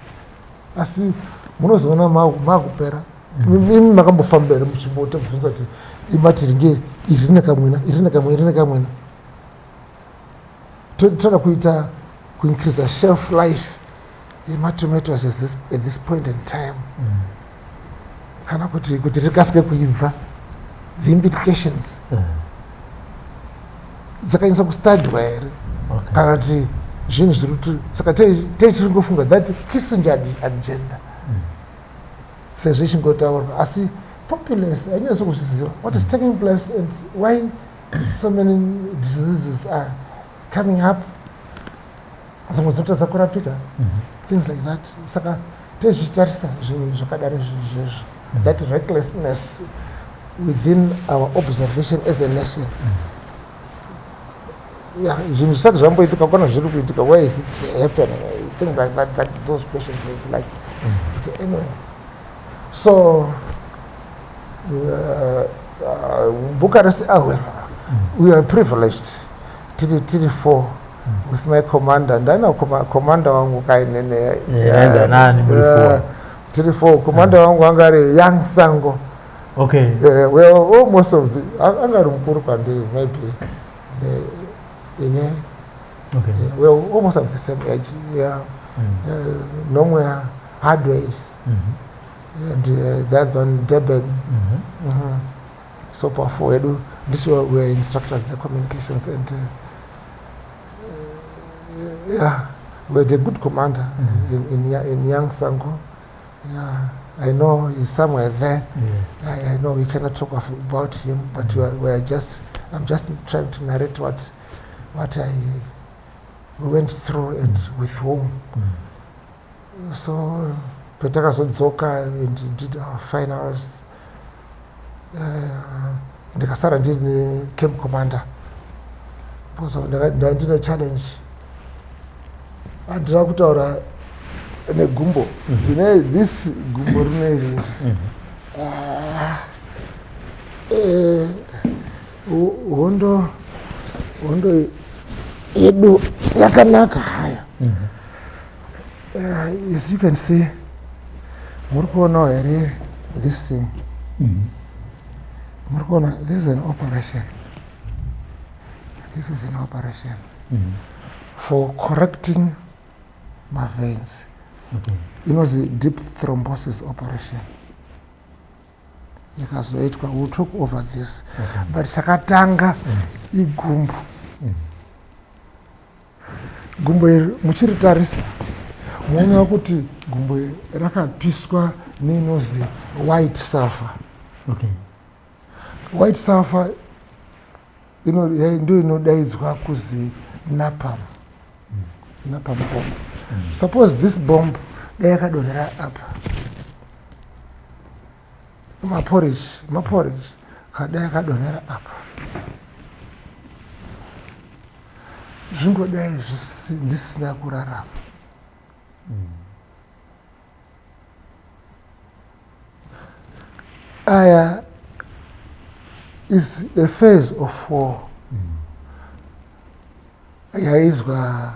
asi munozoona makupera. Imi makambofamba here muchimbotobvunza kuti imati ringe iri rine kamwena, iri rine kamwena, iri rine kamwena, toda kuita kuincrease shelf life yematomatoes at this point in time, kana kuti rikasike kuibva, the implications dzakanyatsa kustadwa here, kana kuti zvinhu zviri kuti? Saka tei tiri ngofunga that Kissinger agenda sezvo ichingotaurwa, asi Populace hainyatso kuzviziva what is taking place and why so many diseases are coming up, dzimwe dzinotadza kurapika, things like that. Saka tezvichitarisa zvinhu zvakadaro izvozvo, that recklessness within our observation as a nation. Yeah, zvinhu zvisati zvamboitika kona zviri kuitika. Why is it happening? Things like that, those questions like, okay, anyway, so Bucharest, ah, well, we are privileged. Tiri four with my commander. Ndana commander wangu kainene. Yeah, nani muri four? Tiri four. Commander wangu anga ari Young Sango. Well, almost of the anga ari mukuru kwandiri, maybe yeah. Yeah, well, almost of the same age, yeah. Nomwe Hardways and the other one Durban. So pafour wedu this were instructors, the communications, and yeah, we had a good commander in Young Sango. Yeah, I know he's somewhere there. I know we cannot talk about him, but we are just I'm just trying to narrate what I we went through and with whom. So patakazodzoka and did our finals, ndikasara ndini camp commander because ndine challenge. Handina kutaura negumbo, ndine this gumbo rine Ah, hondo yedu yakanaka hayo. As you can see, muri kuonawo here this thing? Muri kuona, this is an operation, this is an operation for correcting maveins. Inonzi deep thrombosis operation yakazoitwa. We'll talk over this, but chakatanga igumbo. Gumbo iri muchiritarisa muona kuti gumbo iri rakapiswa neinozi white sulfur. White sulfur ndo inodaidzwa kuzi napalm, napalm bomb. Suppose this bomb dai yakadonhera apa, maporridge, maporridge kadai yakadonhera apa, zvingodai ndisina kurarama. Aya is a phase of war yaizwa,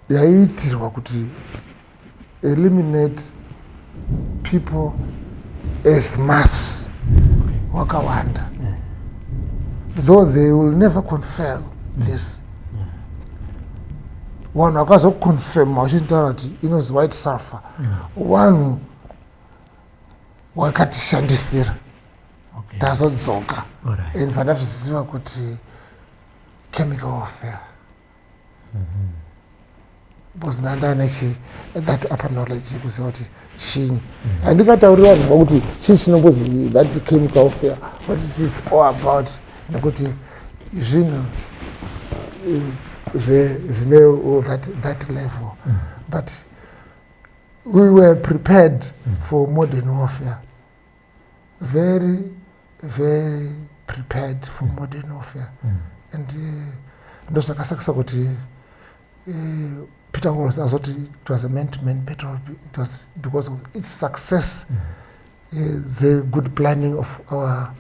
yaiitirwa kuti eliminate people as mass wakawanda, though they will never confirm this. Vanhu vakazoconfirma vachitaura kuti inonzi white sulfur, vanhu wakatishandisira. Tazodzoka and vandazviziva kuti chemical warfare, because ndandanechi that upper knowledge yekuziva kuti chinyi. Handingataurira vanhu kuti chii chinombozi that chemical warfare, what it is all about, nekuti zvinhu zvine that level. But we were prepared for modern warfare, very, very prepared for modern warfare. And ndozvakasakisa kuti Peter Walls azoti it was a man to man battle. It was because of its success, the good planning of our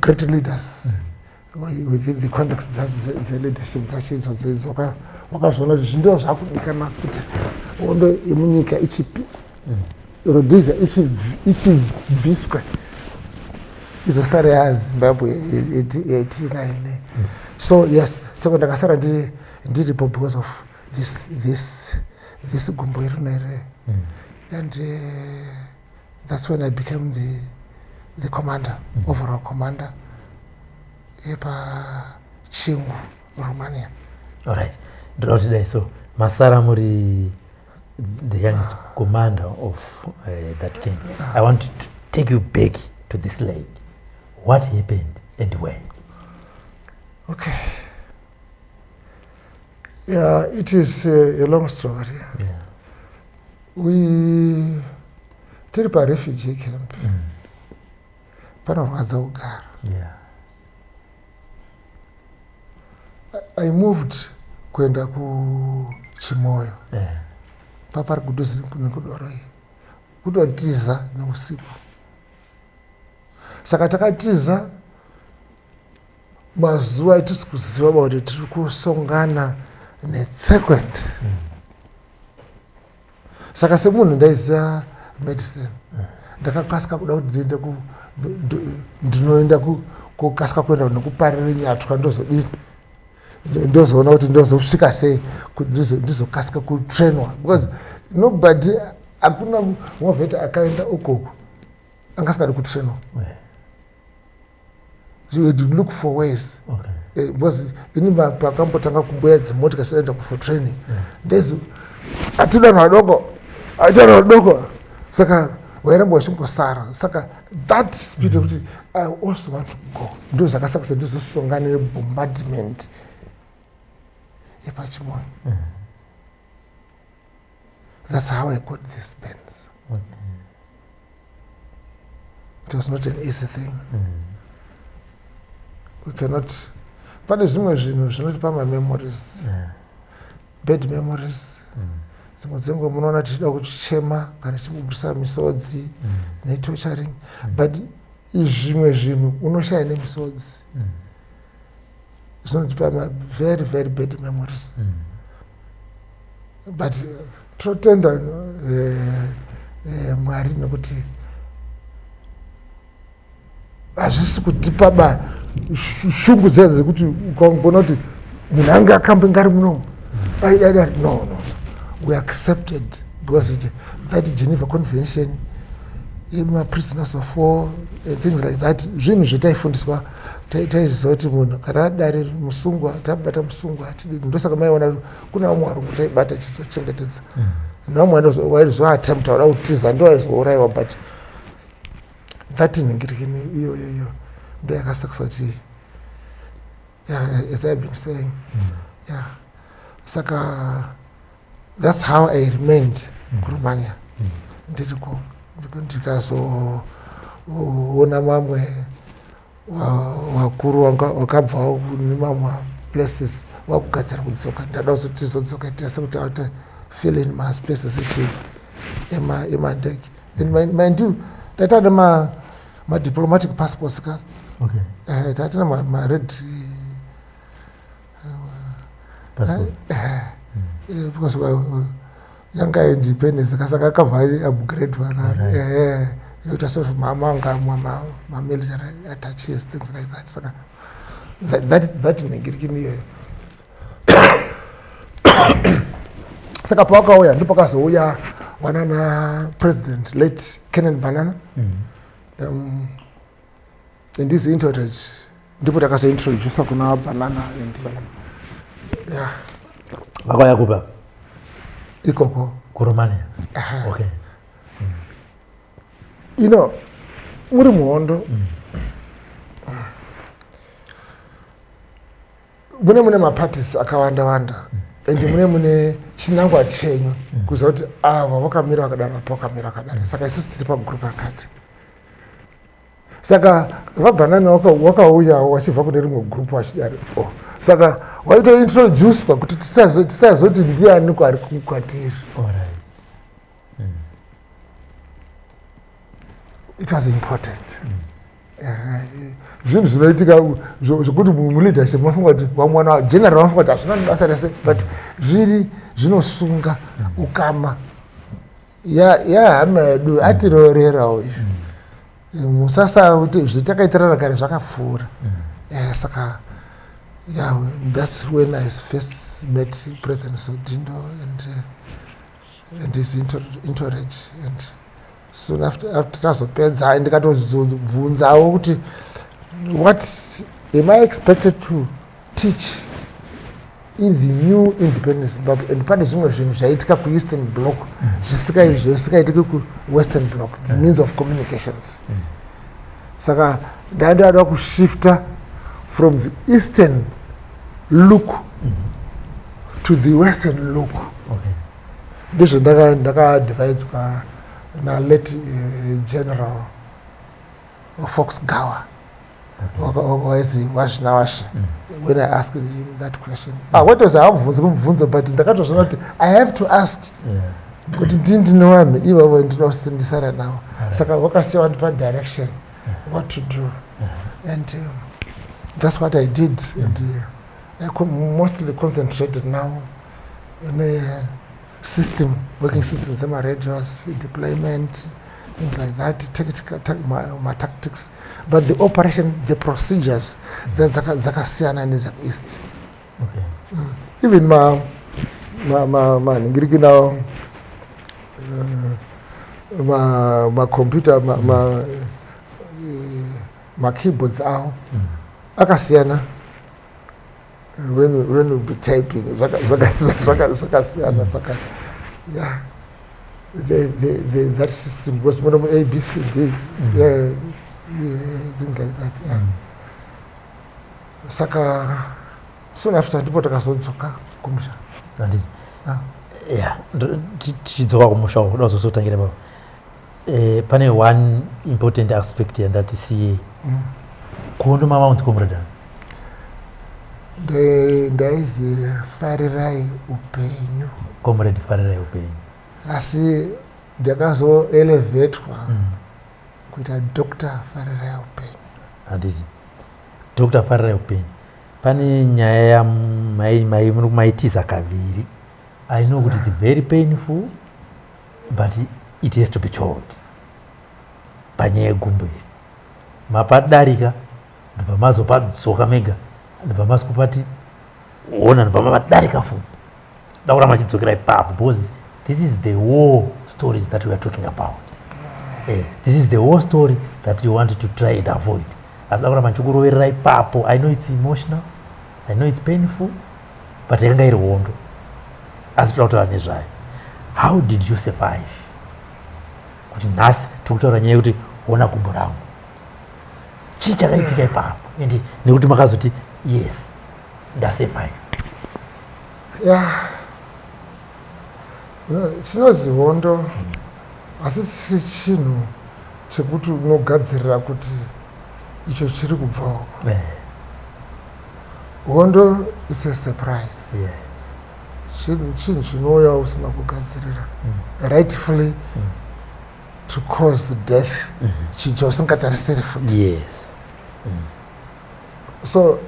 great leaders within the context dzeleadership dzacho idzodzo idzo. Wakazviona kuti zvindo zvakudikana kuti hondo yemunyika ichipi Rhodesia ichibviswe, izosara yaZimbabwe yetinaine. So yes, saka ndakasara ndiripo because of this gumbo irino iri. And that's when I became the commander, overall commander yepachingu, Romania. Alright, ndoda kuti dai so masara muri the youngest commander of that camp, I want to Take you back to this lake. What happened and when? Okay. Yeah, it is a long story. We tiri parefugee camp. Panorwadza kugara. I moved kuenda kuChimoyo. Papari kudhuze nekuDoroi, kutotiza neusiku. Saka takatiza mazuva etisi kuziva kuti tiri kusongana netsekwende. Saka semunhu ndaiziva medicine, ndakakasika kuda kuti ndiende ndinoenda kukasika kuenda nekuparira nyatwa, ndozodini, ndozoona kuti ndozosvika sei kuti ndizokasika kutrainwa, because nobody, hakuna war vet akaenda ukoko angasingadi kutrainwa. So you had to look for ways. Because ini pakambotanga kumbuya dzimotika sidaenda for training, ndezi atida vanhu vadoko, aita vanhu vadoko, saka wairamba uchingosara. Saka that spirit yekuti I also want to go ndo zvakasaka kuti ndizosongana nebombardment yepaChimoyo. That's how I got these burns. It was not an easy thing. We cannot, pane zvimwe zvinhu zvinotipa mamemories, bad memories. Dzimwe dzenguva munoona tichida kuchema kana tichibudisa misodzi netorturing, but zvimwe zvinhu unoshaya nemisodzi. Zvinotipa very very bad memories. But tinotenda Mwari nekuti hazvisi kutipa ba shungu dziya dzekuti ukangoona kuti munhu ange akambenge ari munomu aidadari. No, no, we accepted because that Geneva Convention, yemaprisoners of war, things like that, zvinhu zvetaifundiswa. Taizviziva kuti munhu kana adari musungwa, tabata musungwa, hatidini. Ndosaka maiona kuna vamwe varungu taibata chizochengetedza, nevamwe vaizoattempta vada kutiza, ndo vaizourayiwa. But that nhingirikini iyoyo iyo ndo yakasakisa kuti, yeah, as I've been saying, yeah, saka that's how I remained kuRomania. Ndiriko ndikazoona mamwe vakuru wakabvawo nemamwe places wakugadzira kudzoka. Ndada kuzoti tizodzoka tese kuti ate fill in maspaces echi emandege. And mind you, taita madiplomatic passports ka. Tatina mared passports. Because yanga independence kasaka akabva upgrade. Yoita sort of manga mamilitary attaches, things like that. Saka that nhingirikini iyoyo. Saka pawakauya ndopakazouya wanana President late Kenan Banana and his entourage. Ndipo takazointrodusa kuna Banana and, yeah. Vakauya kupa? Ikoko. KuRomania, okay. Muri muhondo mune maparties akawanda wanda and mune chinangwa chenyu, kuziva kuti ava vakamira vakadaro, apa vakamira vakadaro. Saka isusu tiri pagroup akati. Saka vaBhanana wakauyawo wachibva kune rimwe group wachidari. Oh, saka waitointroducwa kuti tisazoti ndiani ari kwatiri. It was important. Zvinhu zvinoitika zvokuti muleadership mafunga kuti vamwe vana general vafunga kuti hazvina nebasa rese, but zviri zvinosunga ukama yahama yedu atiroorera uyu. Musasa kuti zvetakaitirana kare zvakapfuura. Saka yeah, that's when I first met President Sodindo and his entourage. And soon after tazopedza, ndikatozobvunzawo kuti what am I expected to teach. In the new independent Zimbabwe, and pane zvimwe zvinhu zvaiitika kuEastern Bloc zvisikaitiki kuWestern Bloc, the means of communications. Saka ndandada kushifta from the Eastern look to the Western look. Ndizvo ndakaadviswa nalate General Fox Gawa, waisi Wazvinawashe, when I asked him that question. Ah, what was haabvunzi kumubvunza, but ndakatozviona kuti I have to ask kuti ndini ndine vanhu ivavo ndinosindisana navo. Saka vakasiya vandipa direction what to do, and that's what I did. And I mostly concentrated now in a system, working systems, ema-radios, deployment, things like that, ma tactics, but the operation, the procedures dzakasiyana nedzekuEast. Even manhingiriki nawo, macomputer, makeyboards avo akasiyana. When we be typing, zvakasiyana. Saka yeah, that system was more A, B, C, D, yeah, things like that, yeah. Saka soon after ndipo takazodzoka kumusha. Handiti. Ah. Ya, tichidzoka kumusha uko, kuda kuzosotangira papo, pane one important aspect yandatisiye. Kuhondo mama unzi Comrade ani? Ndaizi Farirai Upenyu. Comrade Farirai Upenyu. Asi ndakazoelevetwa kuita Dr Farirai Upenyu. Handiti, Dr Farirai Upenyu. Pane nyaya yamaitiza kaviri. I know kuti it's very painful, but it has to be told. Panyaya yegumbo iri, mapadarika, ndobva mazopadzoka mega, ndobva mazopati ona, ndobva mapadarika futi. Da kuramba chidzokera ipapo because this is the war stories that we are talking about. This is the war story that you want to try and avoid, asi da kuramba ndichikuroverera ipapo. I know it's emotional, I know it's painful, but yakanga iri hondo, asi toda kutaura nezvayo. How did you survive kuti nhasi tiri kutaura nyaya yekuti ona gumbo rangu? Chii chakaitika ipapo? And nekuti makazoti, "Yes, ndasurvive." Ya, chinozi hondo asi chiri chinhu chekuti unogadzirira kuti icho chiri kubvawo. Hondo is a surprise. Chinhu chinouya usina kugadzirira, rightfully to cause death, chinhu chausingatarisiri futi. So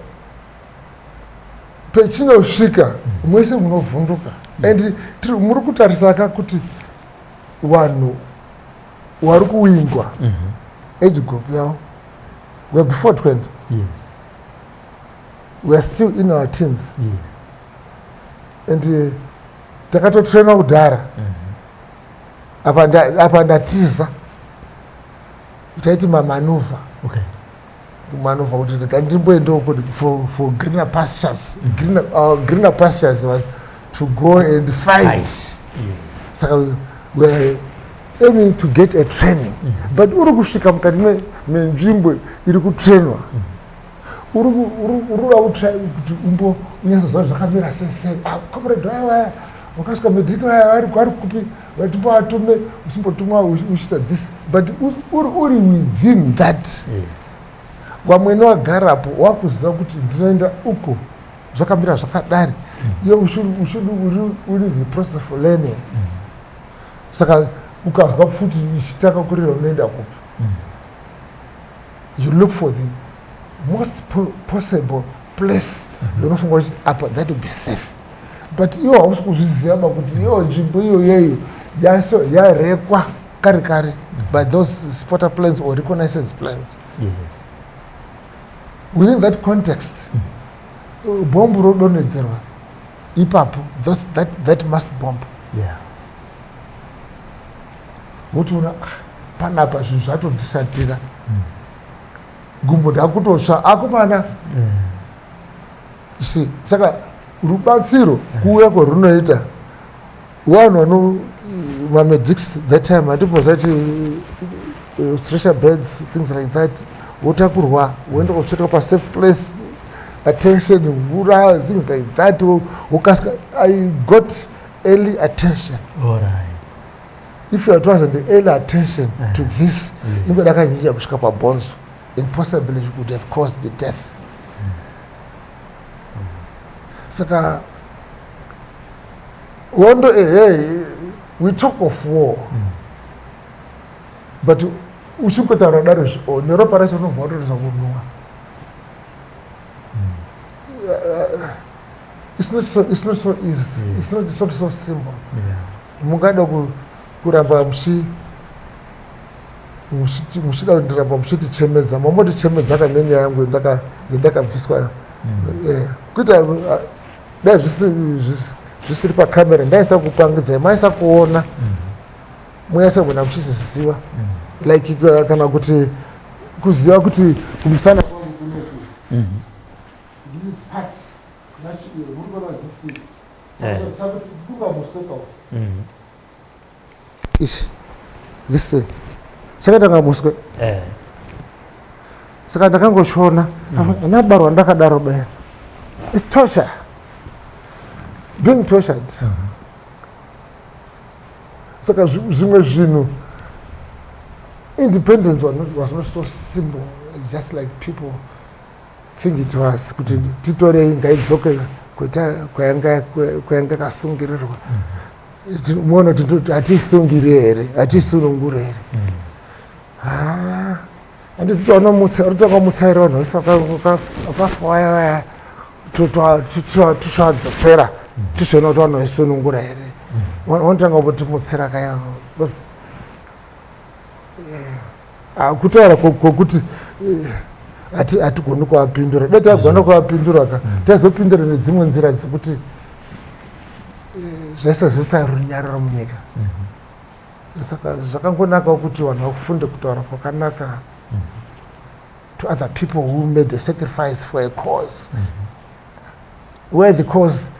pechinosvika, mwese munovhunduka and muri kutarisaka kuti vanhu vari kuwingwa, age group yavo, we're before 20. We are still in our teens and takatotrainwa kudhara. Apa ndatiza, taiti mamaneuver. Kumaneuver kuti ndika ndimboendawo kuti for greener pastures. Greener pastures was to go and fight. Fight. Saka we are aiming to get a training, but uri kusvika mukati menzvimbo iri kutrainwa, uri kuda kutry kuti umbo unyatsoziva zvakamira sei sei. Ah, comrade vaya wakasvika medhiki vaya vari kupi? Vatimbovatume, uchimbotumwa uchiita this, but uri within that. Vamwene wagarapo wakuziva kuti ndinoenda uko zvakamira zvakadari. Iwe uri the process of learning. Saka ukazwa futi ichitanga kurira, unoenda kupi? You look for the most possible place yaunofunga uchiti apa that will be safe, but iwo hausi kuzviziva ba kuti iyo nzvimbo iyoyoyo yarekwa kare kare by those spotter planes or reconnaissance planes. Within that context, bhombu rodonhedzerwa ipapo, that mass bomb. Wotoona, "Ah, panapa zvinhu zvatondishatira, gumbo ndakutotsva, akomana." You see, saka Rubatsiro kuuya kwarunoita vanhu vano mamedics that time handimbozati stretcher beds, things like that, wotakurwa woenda kusvika pasafe place, attention, mvura, things like that, wokasika. I got early attention. If it wasn't the early attention to this, ingoda kazhinji kusvika pabhonzo and possibly it could have caused the death. Saka hondo, ehe, we talk of war, but uchingotaura daro, oh, neropa racho rinobva watoreza kunhuwa. It's not so easy. It's not so simple. Mungada kuramba muchida kundiramba muchitichemedza, mambotichemedza ka nenyaya yangu yandakabviswa. Kuita dai zvisiri pakamera, ndaisa kupangidzai, maisa kuona, muyaisagona muchiziziva, like kana kuti kuziva kuti kumusana kwangu kunoku, this is part muri kuona this thing? Kunga musweka ichi, this thing chakaita nga muswe. Saka ndakangochiona anabarwa ndakadaro baya. It's torture, being tortured. Saka zvimwe zvinhu, independence was not so simple just like people think it was, kuti titorei, ngaidzoke kwayanga yakasungirirwa. Muona kuti hatisungiri here, hatisununguri here? Handisi tovanomutsaira vanhu vese vakafa vaya vaya, tichivadzosera, tichiona kuti vanoisunungura here. Vanotanga kutimutsira kaya, kutaura kwokuti hatigoni kuvapindura. Dai tagona kuvapindura ka, taizopindura nedzimwe nzira dzekuti zvaisazoisa runyararo munyika. Saka zvakangonakawo kuti vanhu vakufunde kutaura kwakanaka to other people who made a sacrifice for a cause, where the cause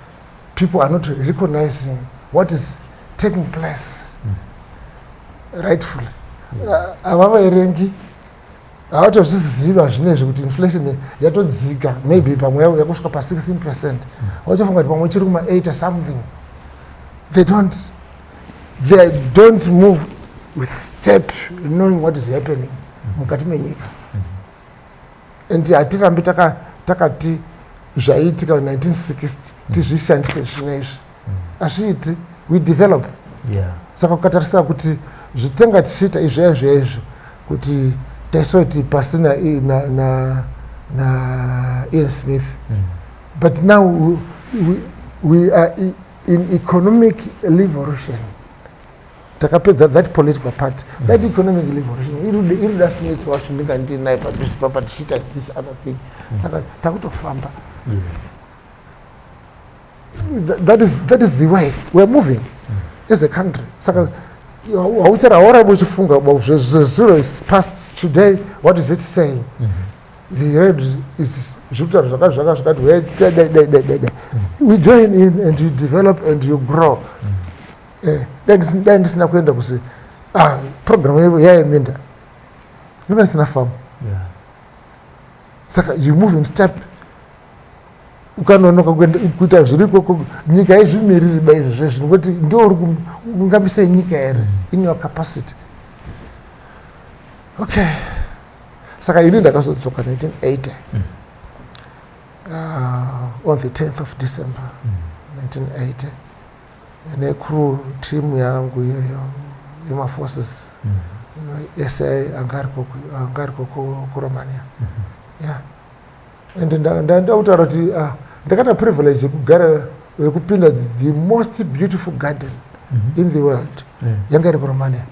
people are not recognizing what is taking place rightfully. Havavaerengi, havatozviziva zvinezvi kuti inflation yatodzika, maybe pamwe yakusvika pa16%. Vachofunga kuti pamwe chiri kuma8 or something. They don't move with step, knowing what is happening mukati menyika. And hatirambi takati zvaiitika 1960 tizvishandise zvino izvi, hazviiti. We develop. Saka ukatarisa kuti zvitenga tichiita izvo izvo izvo, kuti taisoti pasina na Ian Smith, but now we are in economic revolution. Takapedza that political part. That economic revolution irida Smith wacho ndinga ndinaye padhuze papa tichiita this other thing. Saka takutofamba. That is the way we are moving as a country. Saka hauchara haurambi uchifunga about zvezuro is past. Today, what is it saying? The red is zviri kutaura zvakati zvakati zvakati, we dai dai dai dai dai. We join in and you develop and you grow. Dai ndisina kuenda kuzi program yayeminda, ndinga ndisina famu. Saka you move in step. Ukanonoka kuita zviri ikoko, nyika haizvimiriri ba izvo zvezvi, nekuti ndo uri ungamise nyika here in your capacity? Okay, saka ini ndakazodzoka 1980, on the 10th of December 1980, necrew team yangu iyoyo yemaforces ese anga ariko kuRomania. Yeah, and ndakutaura kuti ndakaita privilege yekugara, yekupinda the most beautiful garden in the world. Yanga iri kuRomania.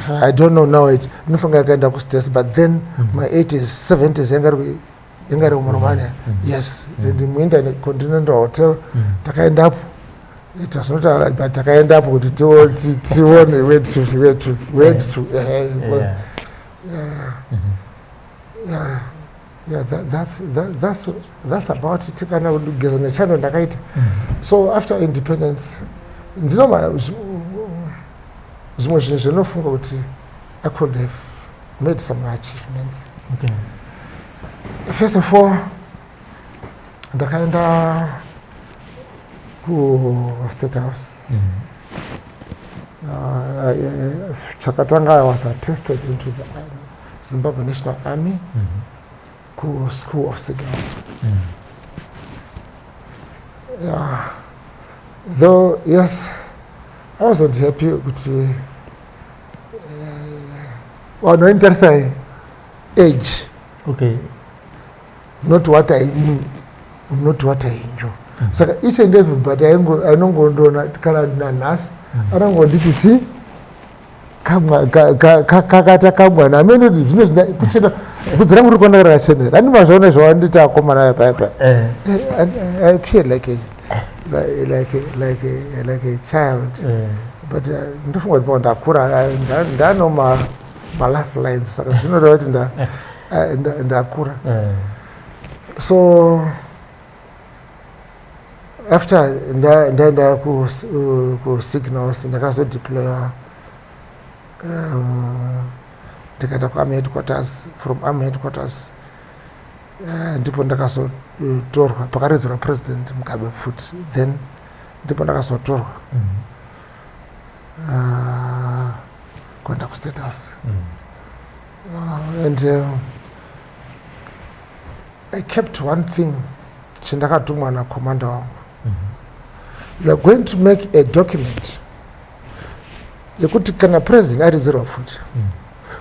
I don't know now, it inofanira yakaenda kuStates, but then my 80s, 70s, yanga iri muRomania. Yes, and muIntercontinental Hotel takaendapo. It was not but takaendapo kuti tione where to because yeah. Yeah, that's about it. Kana kugeza nechando ndakaita. So after independence ndino zvimwe zvinhu zvinofunga kuti I could have made some achievements. First of all, ndakaenda kuState House. Chakatanga, I was attested into the Zimbabwe National Army kuSchool of Signals. Yeah. Though, yes, I wasn't happy kuti vanhu vainditarisa age, not what I knew, not what I knew. Saka each and everybody ainongondiona kana nanhasi anongonditi chi kakata kamwana amene zvino kuchena bvudzi rangu riri kuoneka rakachenera. Andi mazvaona zvawanditi akomana aya paya paya. I appear like a child, but ndofunga kuti ndakura, ndano malife lines, saka zvinoreva kuti ndakura. So after ndaenda kusignals, ndakazodeploya, ndikaenda kuarmy headquarters. From army headquarters, ndipo ndakazotorwa pakaridzirwa President Mugabe futi. Then ndipo ndakazotorwa kuenda kuState House. And I kept one thing chandakatumwa nakomanda wangu: "You are going to make a document yekuti kana president aridzirwa futi,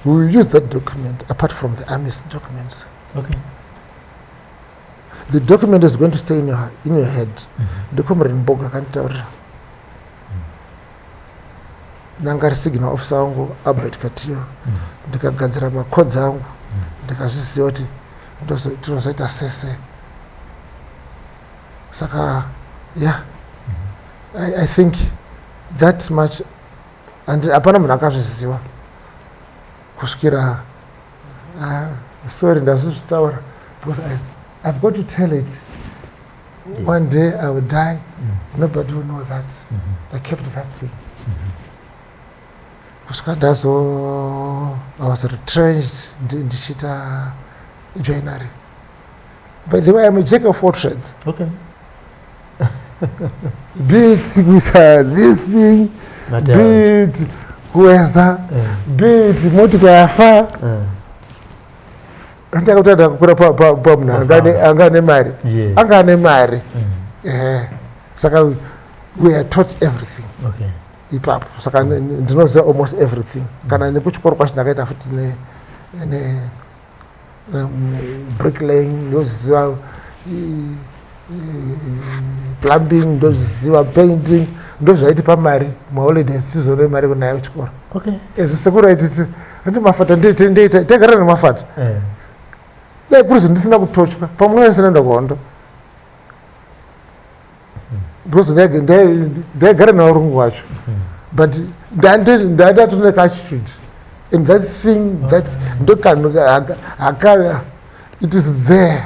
we will use that document apart from the army's documents." The document is going to stay in your head. Ndicomrade Mboga akanditaurira, nanga ri signal officer wangu, Albert Katiyo. Ndikagadzira macodes angu, ndikazviziva kuti tinozoita sese. Saka yeah, I think that much, and hapana munhu akazviziva kusvikira, sorry, ndazvizvitaura because I've got to tell it. One day I will die. Nobody will know that I kept that thing kusvika ndazo I was retrenched ndichiita joinery. By the way, I'm a jack of all trades. Be it kuisa this thing, be it kuweza, be it motika yafa. Ndakakuti ndakakura pamunhu anga ane mari, anga ane mari. Ehe, saka we are taught everything ipapo. Saka ndinoziva almost everything. Kana nekuchikoro kwacho ndakaita futi ne bricklaying ndoziva, plumbing ndozviziva, painting ndozvaiti pamari maholidays tizone mari kunayo kuchikoro. Zvisekuru aititi ndi mafata, taigara nemafata. Dai kuri ndisina kutochwa pamwe ndisina enda kuhondo, because ndaigara nevarungu vacho, but ndandatone kaattitude and that thing that ndokanhu haka it is there,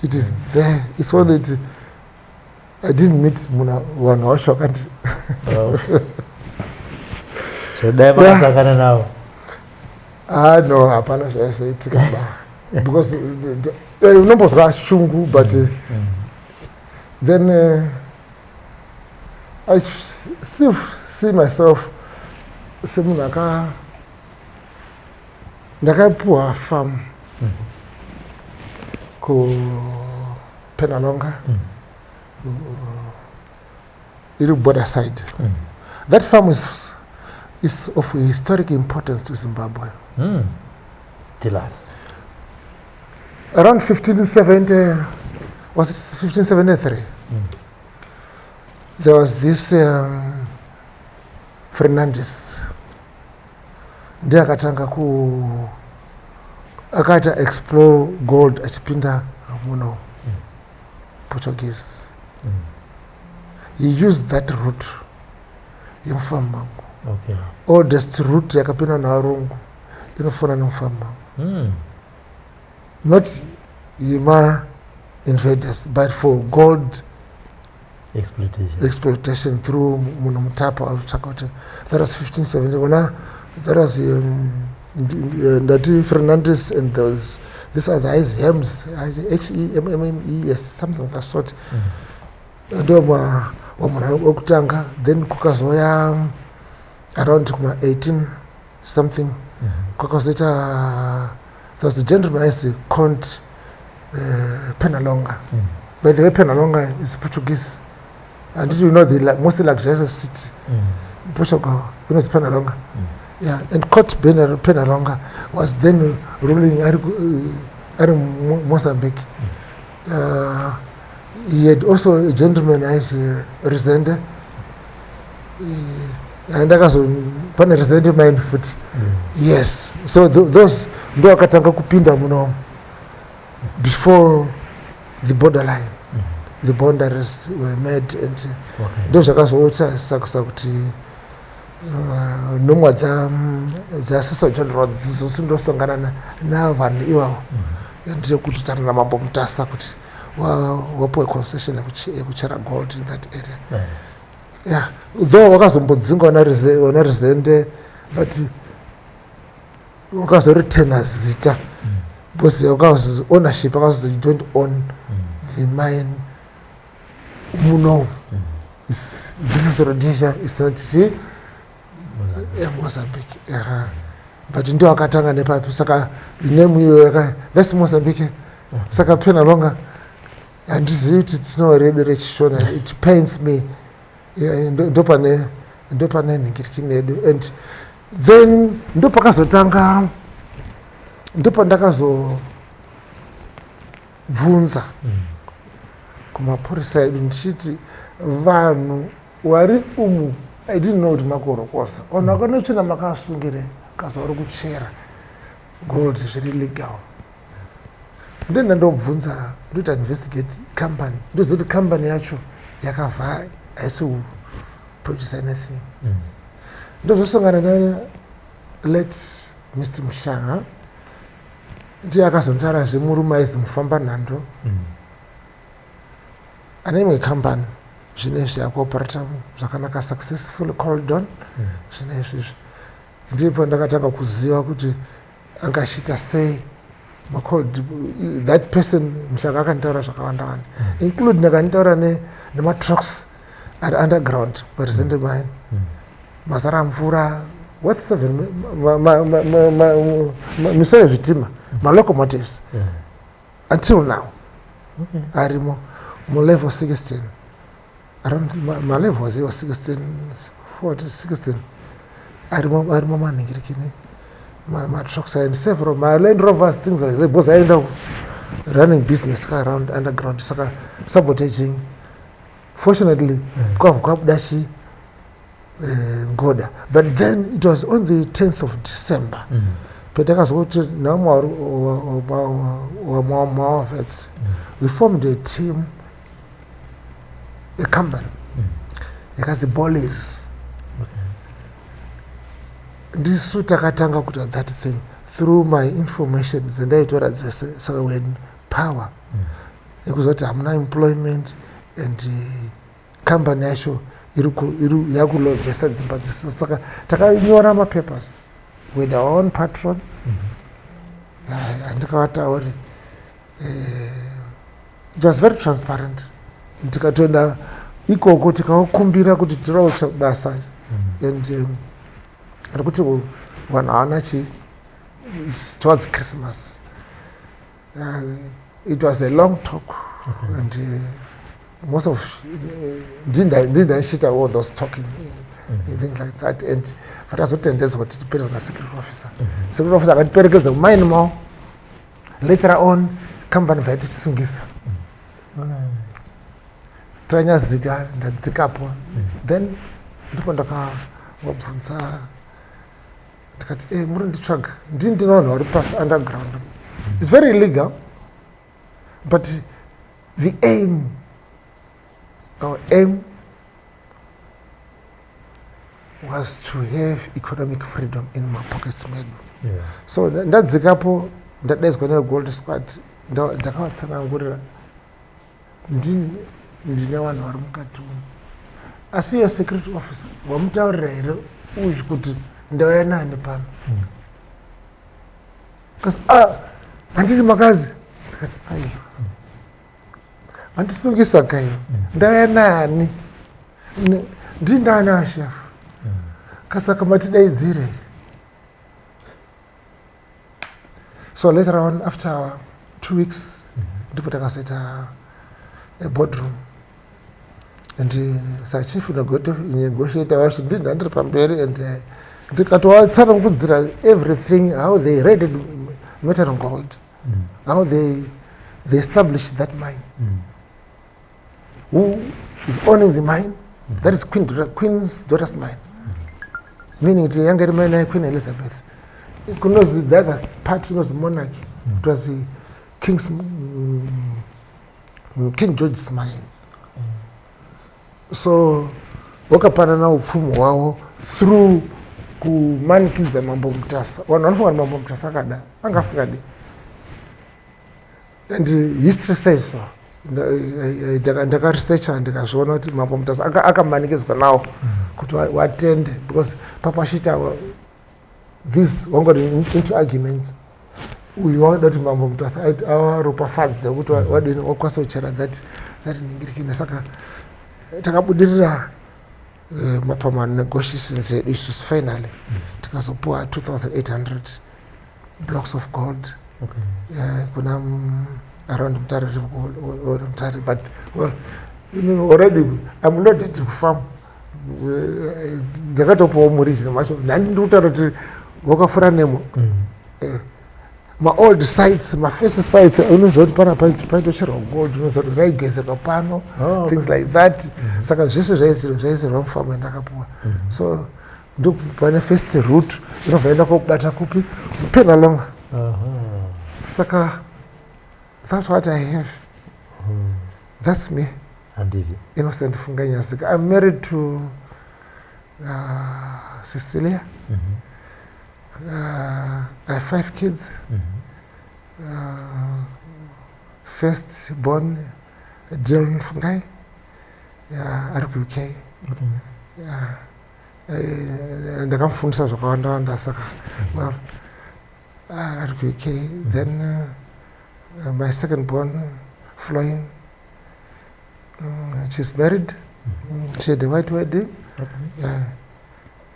it is there. It's only it I didn't meet munhu vanhu vacho vakandi Oh. So dai makasangana navo. Ah no, hapana zvaizoitika ba, because unombozwa shungu, but then I still see myself semunhu aka ndakapuwa farm kuPenhalonga, iri border side. That farm is of historic importance to Zimbabwe. Tell us. Around 1570, was it 1573, there was this Fernandes, ndiye akatanga ku akaita explore gold achipinda muno, Portuguese. He used that route yemufamu mangu. Oldest route yakapinda navarungu inofana nemufamu mangu. Not yema invaders, but for gold exploitation, exploitation through Munhumutapa autsvaka kuti that was 1570 ona. That was ndati Fernandes and those, this other is Hems, H E M M M E S, something of that sort. Ndo wamunhu wekutanga. Then kukazouya around kuma 18 something, kwakazoita, there was a gentleman ainzi Count Penalonga. By the way, Penalonga is Portuguese, and did you know the most luxurious city in Portugal, you know, is Penalonga? Yeah, and Count Penalonga was then ruling ari Mozambique. He had also a gentleman ainzi Rezende, andakazo pane Rezende mine futi. Yes, so those ndo akatanga kupinda muno before the borderline, the boundaries were made and ndo zvakazoita kuti nhumwa dzaCecil John Rhodes dzizosindosangana navanhu ivavo and kuti namambo Mutasa kuti wapiwe concession yekuchera gold in that area. Yeah, though wakazombodzingwa wana Rezende, but wakazoritena zita because wakazi ownership, akazi you don't own the mine muno. This is Rhodesia, it's not chi Mozambique. But ndio akatanga nepapi, saka name iyo that's Mozambique. Saka Penalonga handizivi kuti tino redu rechiShona. It pains me. Yeah, ndopane nhingirikini yedu. And then ndopakazotanga, ndopandakazobvunza kumapurisa edu ndichiti vanhu vari umu, I didn't know kuti makorokosa vanhu vakanotsvina makasungire kazi vari kuchera gold zviri legal. Ndoenda ndobvunza, ndoita investigate company, ndoziva kuti company yacho yakavha haisi kuproduce anything. Ndozosangana nalate Mr Muhlanga, ndiye akazonditaura zvemurume aizi Mufamba Nhando ane imwe kambani zvinezvi yakuoperata zvakanaka, successfully called on zvine izvizvi. Ndipo ndakatanga kuziva kuti anga achiita sei macalled. That person Muhlanga akanditaura zvakawanda wanda, including akanditaura nematrucks ari underground paRezende mine, mazara mvura worth seven misoro yezvitima, malocomotives, until now arimo mulevel 16, around malevels iwa 16, 40, 16, arimo, arimo manhingirikini matrucks and several maLand Rovers, things like that, because aenda running business ka around underground, saka sabotaging. Fortunately kwabva kwabuda chi ngoda. But then it was on the 10th of December petakazwa kuti namawavets we formed a team, a company yakazi Bolis. Ndisu takatanga kuita that thing through my information dzendaitora dzese. Saka we had power yekuziva kuti hamuna employment and company yacho yakulojesa dzimba dzese. Saka takanyora mapapers with our own patron. Handikavatauri, it was very transparent. Tikatoenda ikoko tikakumbira kuti tirawo basa and rekuti vanhu havana chi towards Christmas. It was a long talk and most of ndindaishita all those talking, things like that, and vatazotendedzwa kuti tiperekedza nasecurity officer. Security officer akatiperekedza kumaini mavo. Later on company vaititisungisa tanyazika ndadzikapo. Then ndipo ndakavabvunza ndikati, e, muri nditsvaga ndini, ndina vanhu vari pasi underground. It's very illegal, but the aim, our aim was to have economic freedom in mapockets medu. So ndadzikapo. Ndadaidzwa negold squad, ndakavatsanangurira, ndine vanhu vari mukati umu, asi iyo security officer wamutaurira here uyu kuti ndauya nani pano? Kasi, "Ah, handiti makazi?" Ndikati, "Aiwa, handisungisa kaiwa, ndauya nani? Ndii ndauya naashefu." Kasaka matidaidzire. So later on, after 2 weeks, ndipo takazoita a boardroom and sachief negotiator wacho ndii ndandiri pamberi and ndikatovatsanangudzira everything, how they raided Metal Gold, how they established that mine, who is owning the mine. That is Queen's Daughter's mine, meaning kuti yanga iri mine yaQueen Elizabeth. Kunozi the other part inozi Monarchy. It was the King George's mine. So wakapanana upfumi hwavo through kumanikidza Mambo Mutasa. Vanhu vanofunga kuti Mambo Mutasa akada, anga asingadi, and history says so. Ndakaresearcha ndikazviona kuti Mambo Mutasa akamanikidzwa nawo kuti watende, because papashita this wangori into arguments. Uyu wangada kuti Mambo Mutasa awaropafadze kuti wadini, wakwanisa kuchera that ningirikine. Saka takabudirira pamanegotiations edu isusu. Finally tikazopuwa 2800 blocks of gold kuna around Mutare River or Mutare. But well, already I'm loaded kufarm. Ndakatopuwawo muregion macho. Nhandi ndiri kutaura kuti wakafura nemo maold sites, mafirst sites, unoziva kuti pana paitocherwa gold, unoziva kuti raigezerwa pano. Oh, things like that. Saka zvese zvaisirwa mufamu yandakapuwa. So ndo pane first route inobva enda kobata kupi? Penhalonga. Saka that's what I have. That's me. Handiti. Innocent Fungai Nyazika. I'm married to Cecilia. I have five kids. First born, Dylan Fungai, ari kuUK. Yeah. Ndakamufundisa zvakawanda wanda, saka well, ari kuUK. Then my second born, Floin, she's married. She had a white wedding. Yeah.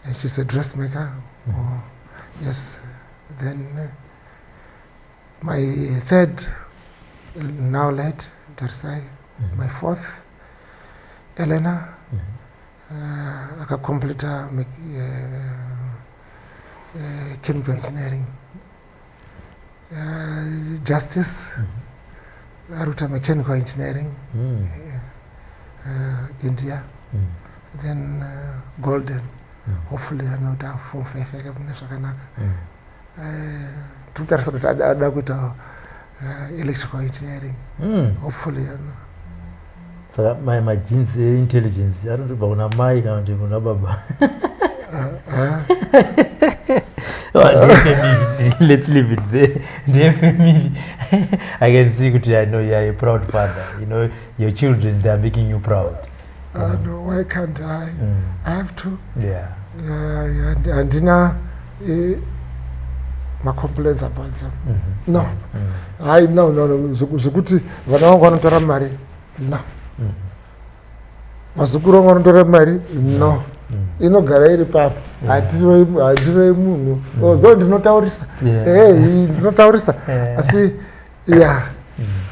And she's a dressmaker. Oh, yes. Then my third, now late, Tarisai. My fourth, Elena, akakompleta chemical engineering. Justice, ari kuita mechanical engineering, India. Then Golden, hopefully anoita form five yake mune zvakanaka. Tiri kutarisa kuti ada kuita electrical engineering. Hopefully Saka magenes eintelligence anotobva kuna mai kana kuti kuna baba? Oh, ndeyefamily. Let's leave it there. Ndeyefamily. I can see kuti I know you are a proud father. You know your children, they are making you proud. No, why can't I? I have to. Handina macomplaints about them. No. Hai, no. Zvekuti vana vangu vanotora mari, no. Vazukuru vangu vanotora mari, no. Inogara iri papo. Hatiroi munhu, although ndinotaurisa. Ndinotaurisa, asi yeah,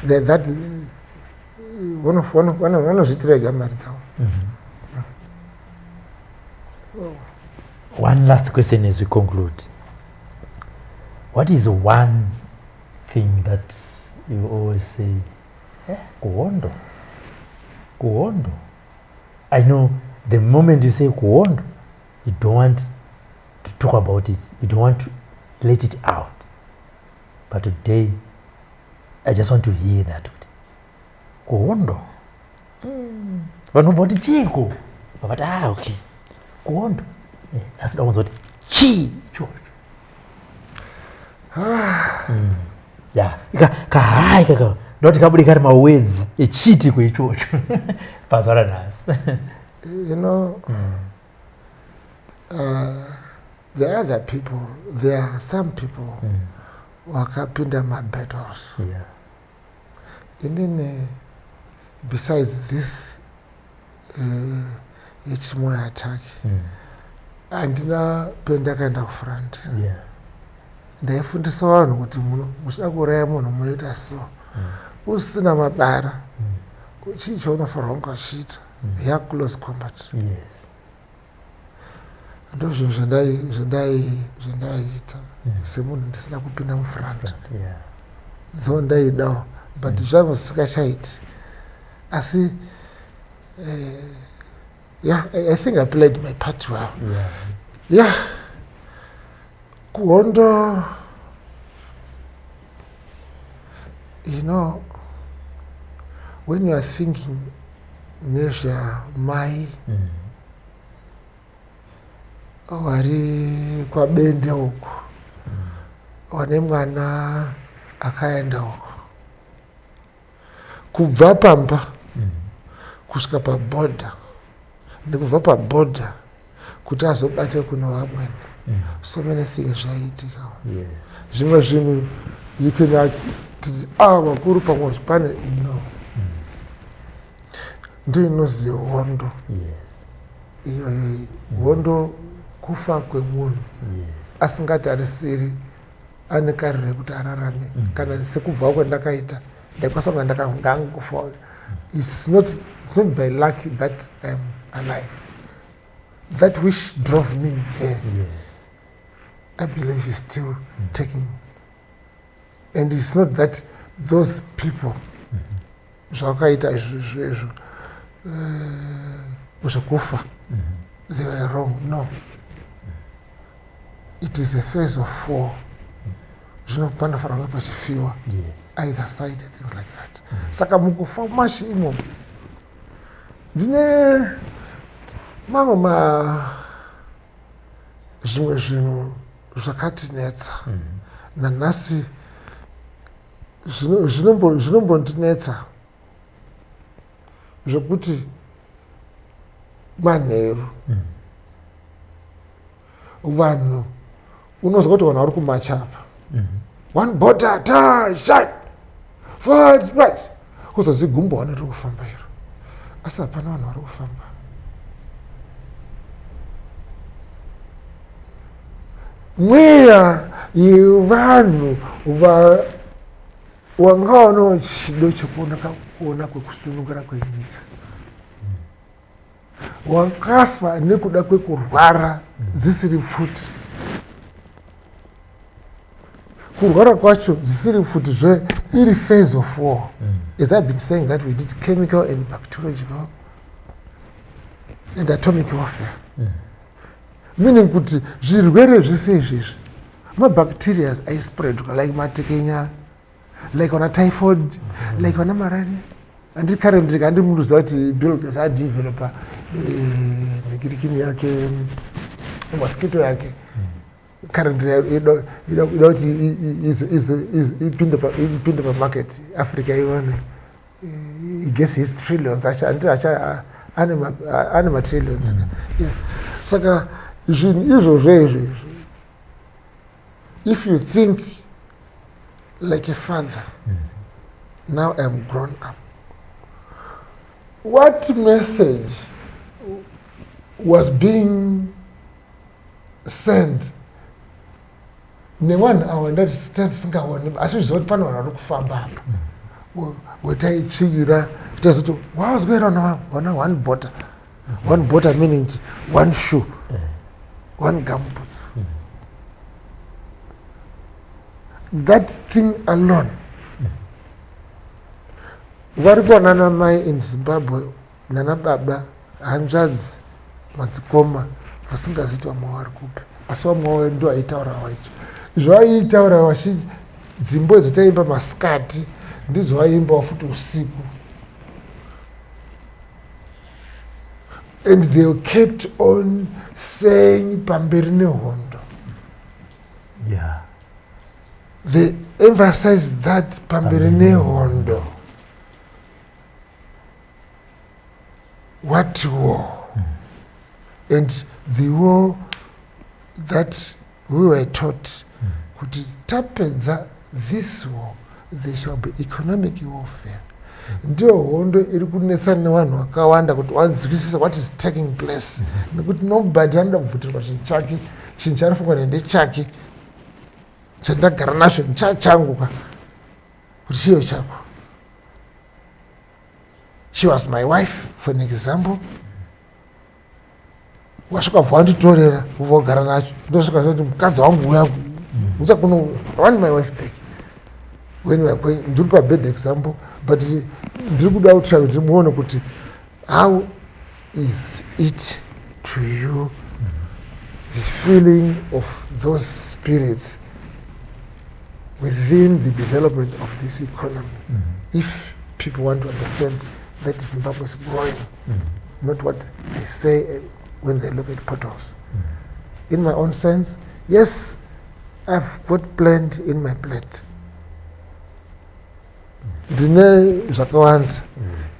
that vanozviitira ega mari dzavo. One last question as we conclude. What is one thing that you always say, "Kuhondo, kuhondo"? I know the moment you say kuhondo, you don't want to talk about it. You don't want to let it out. But today, I just want to hear that. Kuhondo. Vanhu vobva kuti chiiko? Vakati, "Ah, okay. Kuhondo." Asi da kunzwa kuti chii ichocho. Ya, kahai kaka ndoti kabude kari mawords echiitiko ichocho pazuva ranhasi. You know, the other people, there are some people wakapinda mabattles. Inini, besides this yeChimoio attack, handina pendakaenda kufront. Ndaifundisa vanhu kuti muno muchida kuuraya munhu munoita so, usina mabara, chii chaunofanirwa kunge uchiita ya close combat. Ndo zvinhu zvandaiita semunhu ndisina kupinda mufront, though ndaidawo, but zvanga zvisingachaiti. Asi yeah, I think I played my part well. Yeah, kuhondo, when you are thinking nezvamai vari kwaBende uku, vane mwana akaenda uku, kubva pamba kusvika pabhodha, nekubva pabhodha kuti azobate kuno vamweni, so many things zvaiitika. Zvimwe zvinhu you can kuti a vakuru pamwe pane no, ndo inozi hondo. Iyoyo hondo, kufa kwemunhu asingatarisiri, ane kariro yekuti ararame. Kana sekubva kwandakaita, ndaikwanisa kunga ndakangofa. It's not by luck that I'm alive. That wish drove me there. I believe is still taking, and it's not that those people zvakaita izvo izvo zvekufa, they were wrong. No, it is a phase of war. Zvino panofanira kunge pachifiwa either side, things like that. Saka mukufa macho imomo, ndine mamwe ma zvimwe zvinhu zvakatinetsa nanhasi, zvinombondinetsa zvekuti manheru vanhu unozwa kuti vanhu vari kumacha apa, one border ta shat forward right, kuzozi gumbo one riri kufamba iro, asi hapana vanhu vari kufamba. Mweya yevanhu wanga wanawo chido chekuona kuona kwekusunungura kwenyika wakafa nekuda kwekurwara dzisiri pfuti, kurwara kwacho dzisiri pfuti zve iri phase of war. As I've been saying that we did chemical and bacteriological and atomic warfare, meaning kuti zvirwere zvese izvizvi, mabacterias aispreadwa like matekenya, like vana typhoid, like vana malaria. Handi currently handi munhu ziva kuti Bill Gates adevelopa nhikirikini yake, mosquito yake currently ida kuti ipinde pamarket, Africa ione. He gets his trillions, andi acha ane matrillions. Yeah. Saka zvinhu izvozvo izvo, if you think like a father, now I'm grown up, what message was being sent nevanhu ava ndatisingaoni, asi zviziva kuti pane vanhu vari kufamba apa wetaitsvinyira, taizoti wazwera wana one border, one border, meaning one shoe, one gumboots. That thing alone, vari kuwanana mai in Zimbabwe, nana baba, hanzvadzi, madzikoma vasingaziti vamwe vari kupi, asi vamwe wavo ndo aitaura wacho zvaiitaura vachi dzimbo dzataimba masikati ndidzo vaimbawo futi usiku, and they kept on saying pamberi nehondo. They emphasize that pamberi nehondo. What war? And the war that we were taught kuti tapedza this war, there shall be economic warfare. Ndiyo hondo iri kunetsa nevanhu vakawanda kuti vanzwisise what is taking place, nekuti nobody anoda kubvutirwa chinhu chake, chinhu chaanofunga kuti ndechake, chandagara nacho chachangu ka, kuti chiyo chako. She was my wife, for an example. Wasvika bva wanditorera, ubva wagara nacho, ndosvika zoti mukadzi wangu uya uchakuno, I want my wife back. When we are going, ndiri pabad example, but ndiri kuda kutry kuti muone kuti how is it to you, the feeling of those spirits within the development of this economy, if people want to understand that Zimbabwe is growing, not what they say when they look at potholes. In my own sense, yes, I've got plenty in my plate. Ndine zvakawanda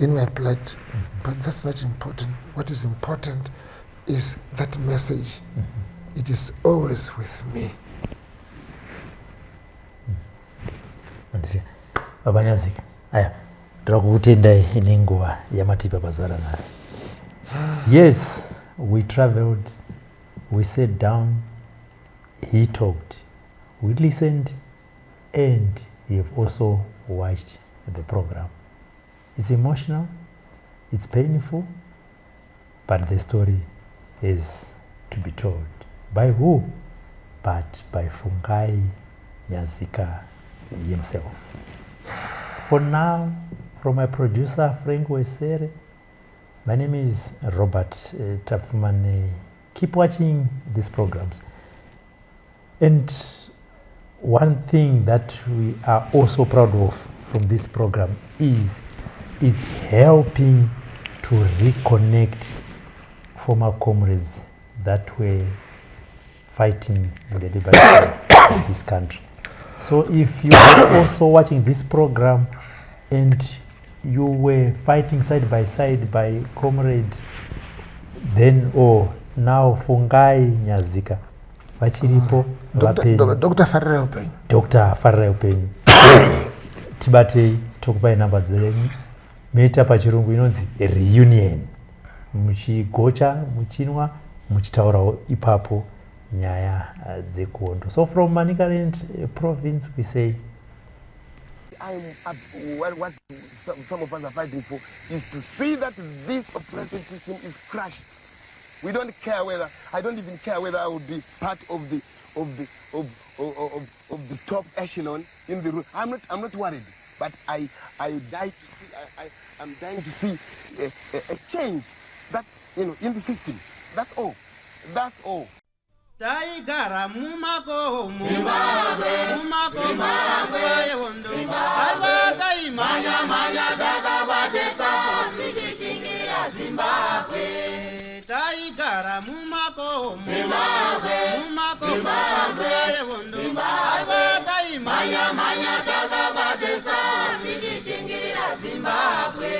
in my plate, but that's not important. What is important is that message. It is always with me. Handiti Baba Nyazika, aya, ndoda kukutendai nenguva yamatipa pazuva ranhasi. Yes, we traveled, we sat down, he talked, we listened, and you've also watched the program. It's emotional, it's painful, but the story is to be told. By who? But by Fungai Nyazika himself. For now, from my producer Frank Wesere, my name is Robert Tapfumane. Keep watching these programs. And one thing that we are also proud of from this program is it's helping to reconnect former comrades that were fighting in the liberation of this country. So if you are also watching this program and you were fighting side by side by comrade then or now Fungai Nyazika, vachiripo, vapenyu. Dr Farira Upenyu. Dr Farira Upenyu, tibatei, tokupai namba dzenyu, moita pachirungu inonzi reunion, muchigocha, muchinwa, muchitaurawo ipapo nyaya dzekuhondo. So from Manicaland Province we say I'm up, what some of us are fighting for is to see that this oppressive system is crushed. We don't care whether, I don't even care whether I will be part of the top echelon in the room. I'm not worried, but I die to see, I'm dying to see a change in the system. That's all. That's all. Taigara mumakomo, mumakomo, nguva yehondo, aiwa, taimhanya-mhanya takabatisa, tichishingirira Zimbabwe. Taigara mumakomo, mumakomo, nguva yehondo, aiwa, taimhanya-mhanya takabatisa, tichishingirira Zimbabwe.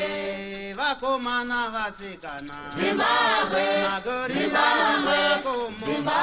Vakomana, vasikana, Zimbabwe, magorila mumakomo.